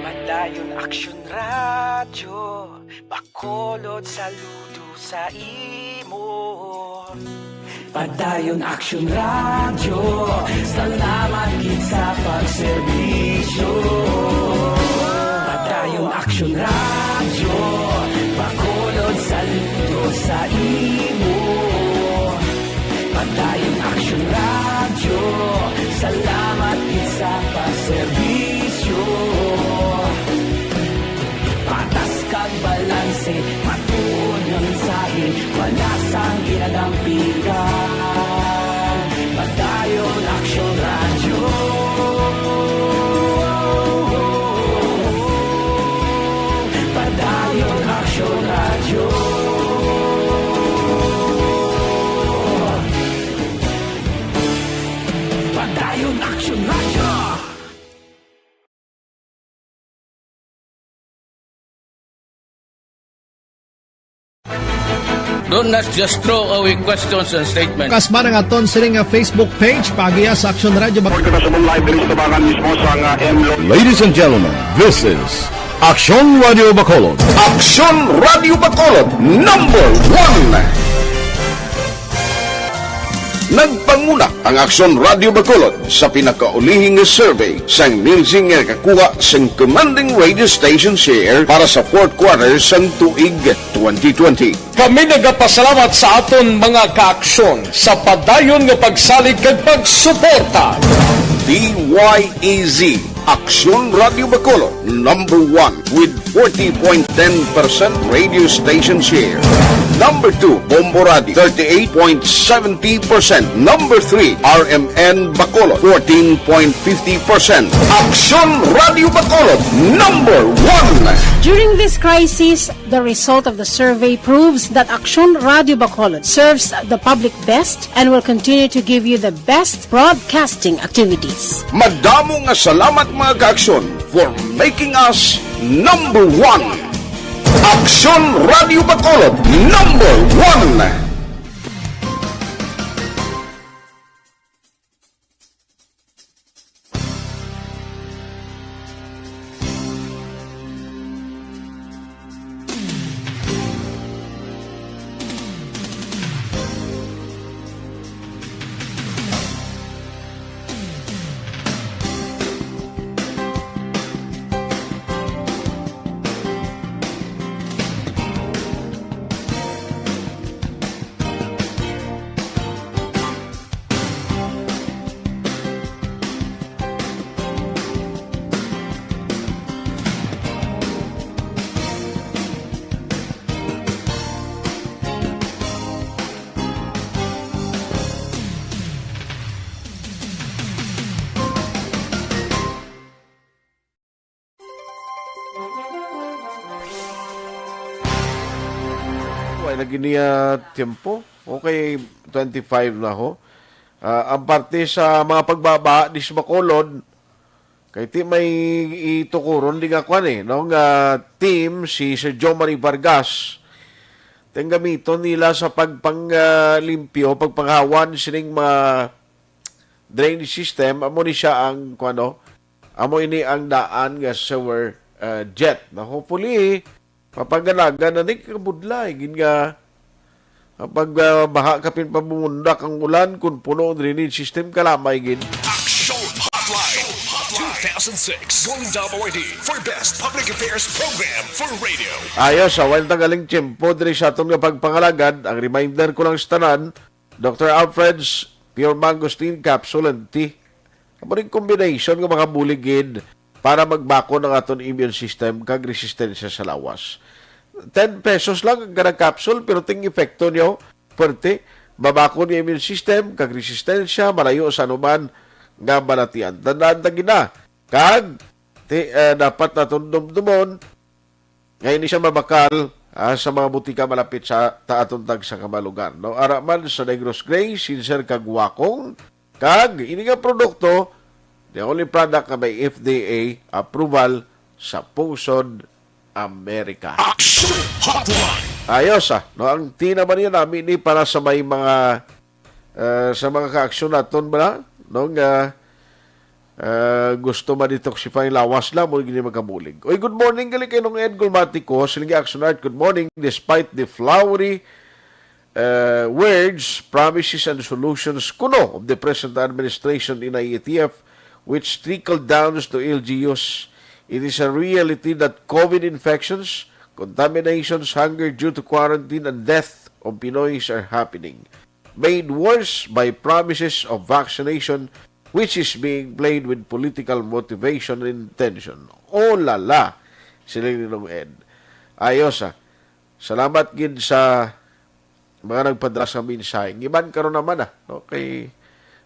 Padayon Aksyon Radyo, Bacolod saludo sa imo. Padayon Aksyon Radyo, salamat gid sa pagserbisyo. Padayon Aksyon Radyo, Bacolod saludo sa imo. Padayon Aksyon Radyo, salamat gid sa pagserbisyo. Patas kag balanse, matuod nga mensahe, wala sang ginadampigan. Padayon Aksyon Radyo. Padayon Aksyon Radyo. Padayon Aksyon Radyo. Do not just throw away questions and statements. Kasba na nga aton sini nga Facebook page, paagiya sa Aksyon Radyo Bac- Report kita sa live diri sa tabangan mismo sa nga M Lo- Ladies and gentlemen, this is Aksyon Radyo Bacolod. Aksyon Radyo Bacolod, number one. Nagpanguna ang Aksyon Radyo Bacolod sa pinakaulihi nga survey sang Nielsen nga nakakuha sang commanding radio station share para sa fourth quarter sang tuig twenty twenty. Kami nagapasalamat sa aton mga kaaksyon sa padayon nga pagsalig kag pagsuporta. D Y E Z, Aksyon Radyo Bacolod, number one with forty point ten percent radio station share. Number two, Bombo Radio, thirty-eight point seventy percent. Number three, R M N Bacolod, fourteen point fifty percent. Aksyon Radio Bacolod, number one. During this crisis, the result of the survey proves that Aksyon Radio Bacolod serves the public best and will continue to give you the best broadcasting activities. Madamo nga salamat, mga kaaksyon, for making us number one. Aksyon Radio Bacolod, number one. Way lagi niya tiyempo. Okay, twenty-five na ho. Ah, ang parte sa mga pagbaba di sa Bacolod, kay ti may itukuron di nga kwan eh, no? Nga team si Sir Jomari Vargas. Ting gamiton nila sa pagpang, ah, limpyo, pagpanghawan sining mga drainage system, amo ni siya ang, kuwan, no? Amo ini ang daan nga sewer, ah, jet. Na hopefully, mapaganagan na ni kabudlay, gid nga, ang pag, ah, baha kapin pamumundak ang ulan, kung puno ang drainage system, kalamay gid. Action Hotline two thousand six. Golden Dome Awardee for Best Public Affairs Program for Radio. Ayos, sa wala tagaling tiyempo diri sa aton nga pagpangalagad, ang reminder ko lang sa tanan, Doctor Alfred's Pure Mangosteen Capsule and Tea. Amo ning combination nga makabulig gid para magbakon ang aton immune system kag resistensya sa lawas. Ten pesos lang ang kada capsule, pero ting epekto niyo, pwerte, mabakon ang immune system kag resistensya, malayo sa anuman nga balatian. Tandaan ta gid na, kag ti, eh, dapat naton dumdumon, nga ini siya mabakal, ah, sa mga butika malapit sa ta-, aton tagsa ka mga lugar, no? Ara man sa Negros Gray, Sincere kag Wakong, kag ini nga produkto, the only product nga may F D A approval sa Pungsod Amerika. Action Hotline. Ayos, ah, no? Ang tea naman yun, nami ni para sa may mga, ah, sa mga kaaksyon naton ba, no? Nga, ah, gusto ma-detoxify lawas lang, mo gini makabulig. Oy, good morning, gali kay Nong Ed Gulmatico, siling Action Art, good morning, despite the flowery, uh, words, promises, and solutions kuno of the present administration in I A T F, which trickled down to L G Us, it is a reality that COVID infections, contaminations, hunger due to quarantine, and death of Pinoys are happening, made worse by promises of vaccination, which is being played with political motivation and intention. Oh, la la, siling ni Nong Ed. Ayos, ah. Salamat gid sa mga nagpadala sa mensahe. Ang iban karon naman, ah, no? Kay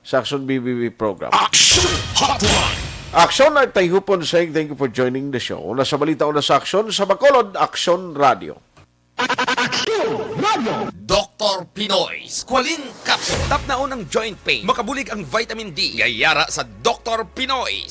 sa Action B B B program. Action Hotline. Action Art Tayhupon saying thank you for joining the show. Una sa balita, una sa aksyon, sa Bacolod, Action Radio. Action Radio. Doktor Pinoy Squalene Capsule. Tapnaon ang joint pain. Makabulig ang vitamin D. Yayara sa Doktor Pinoy Squalene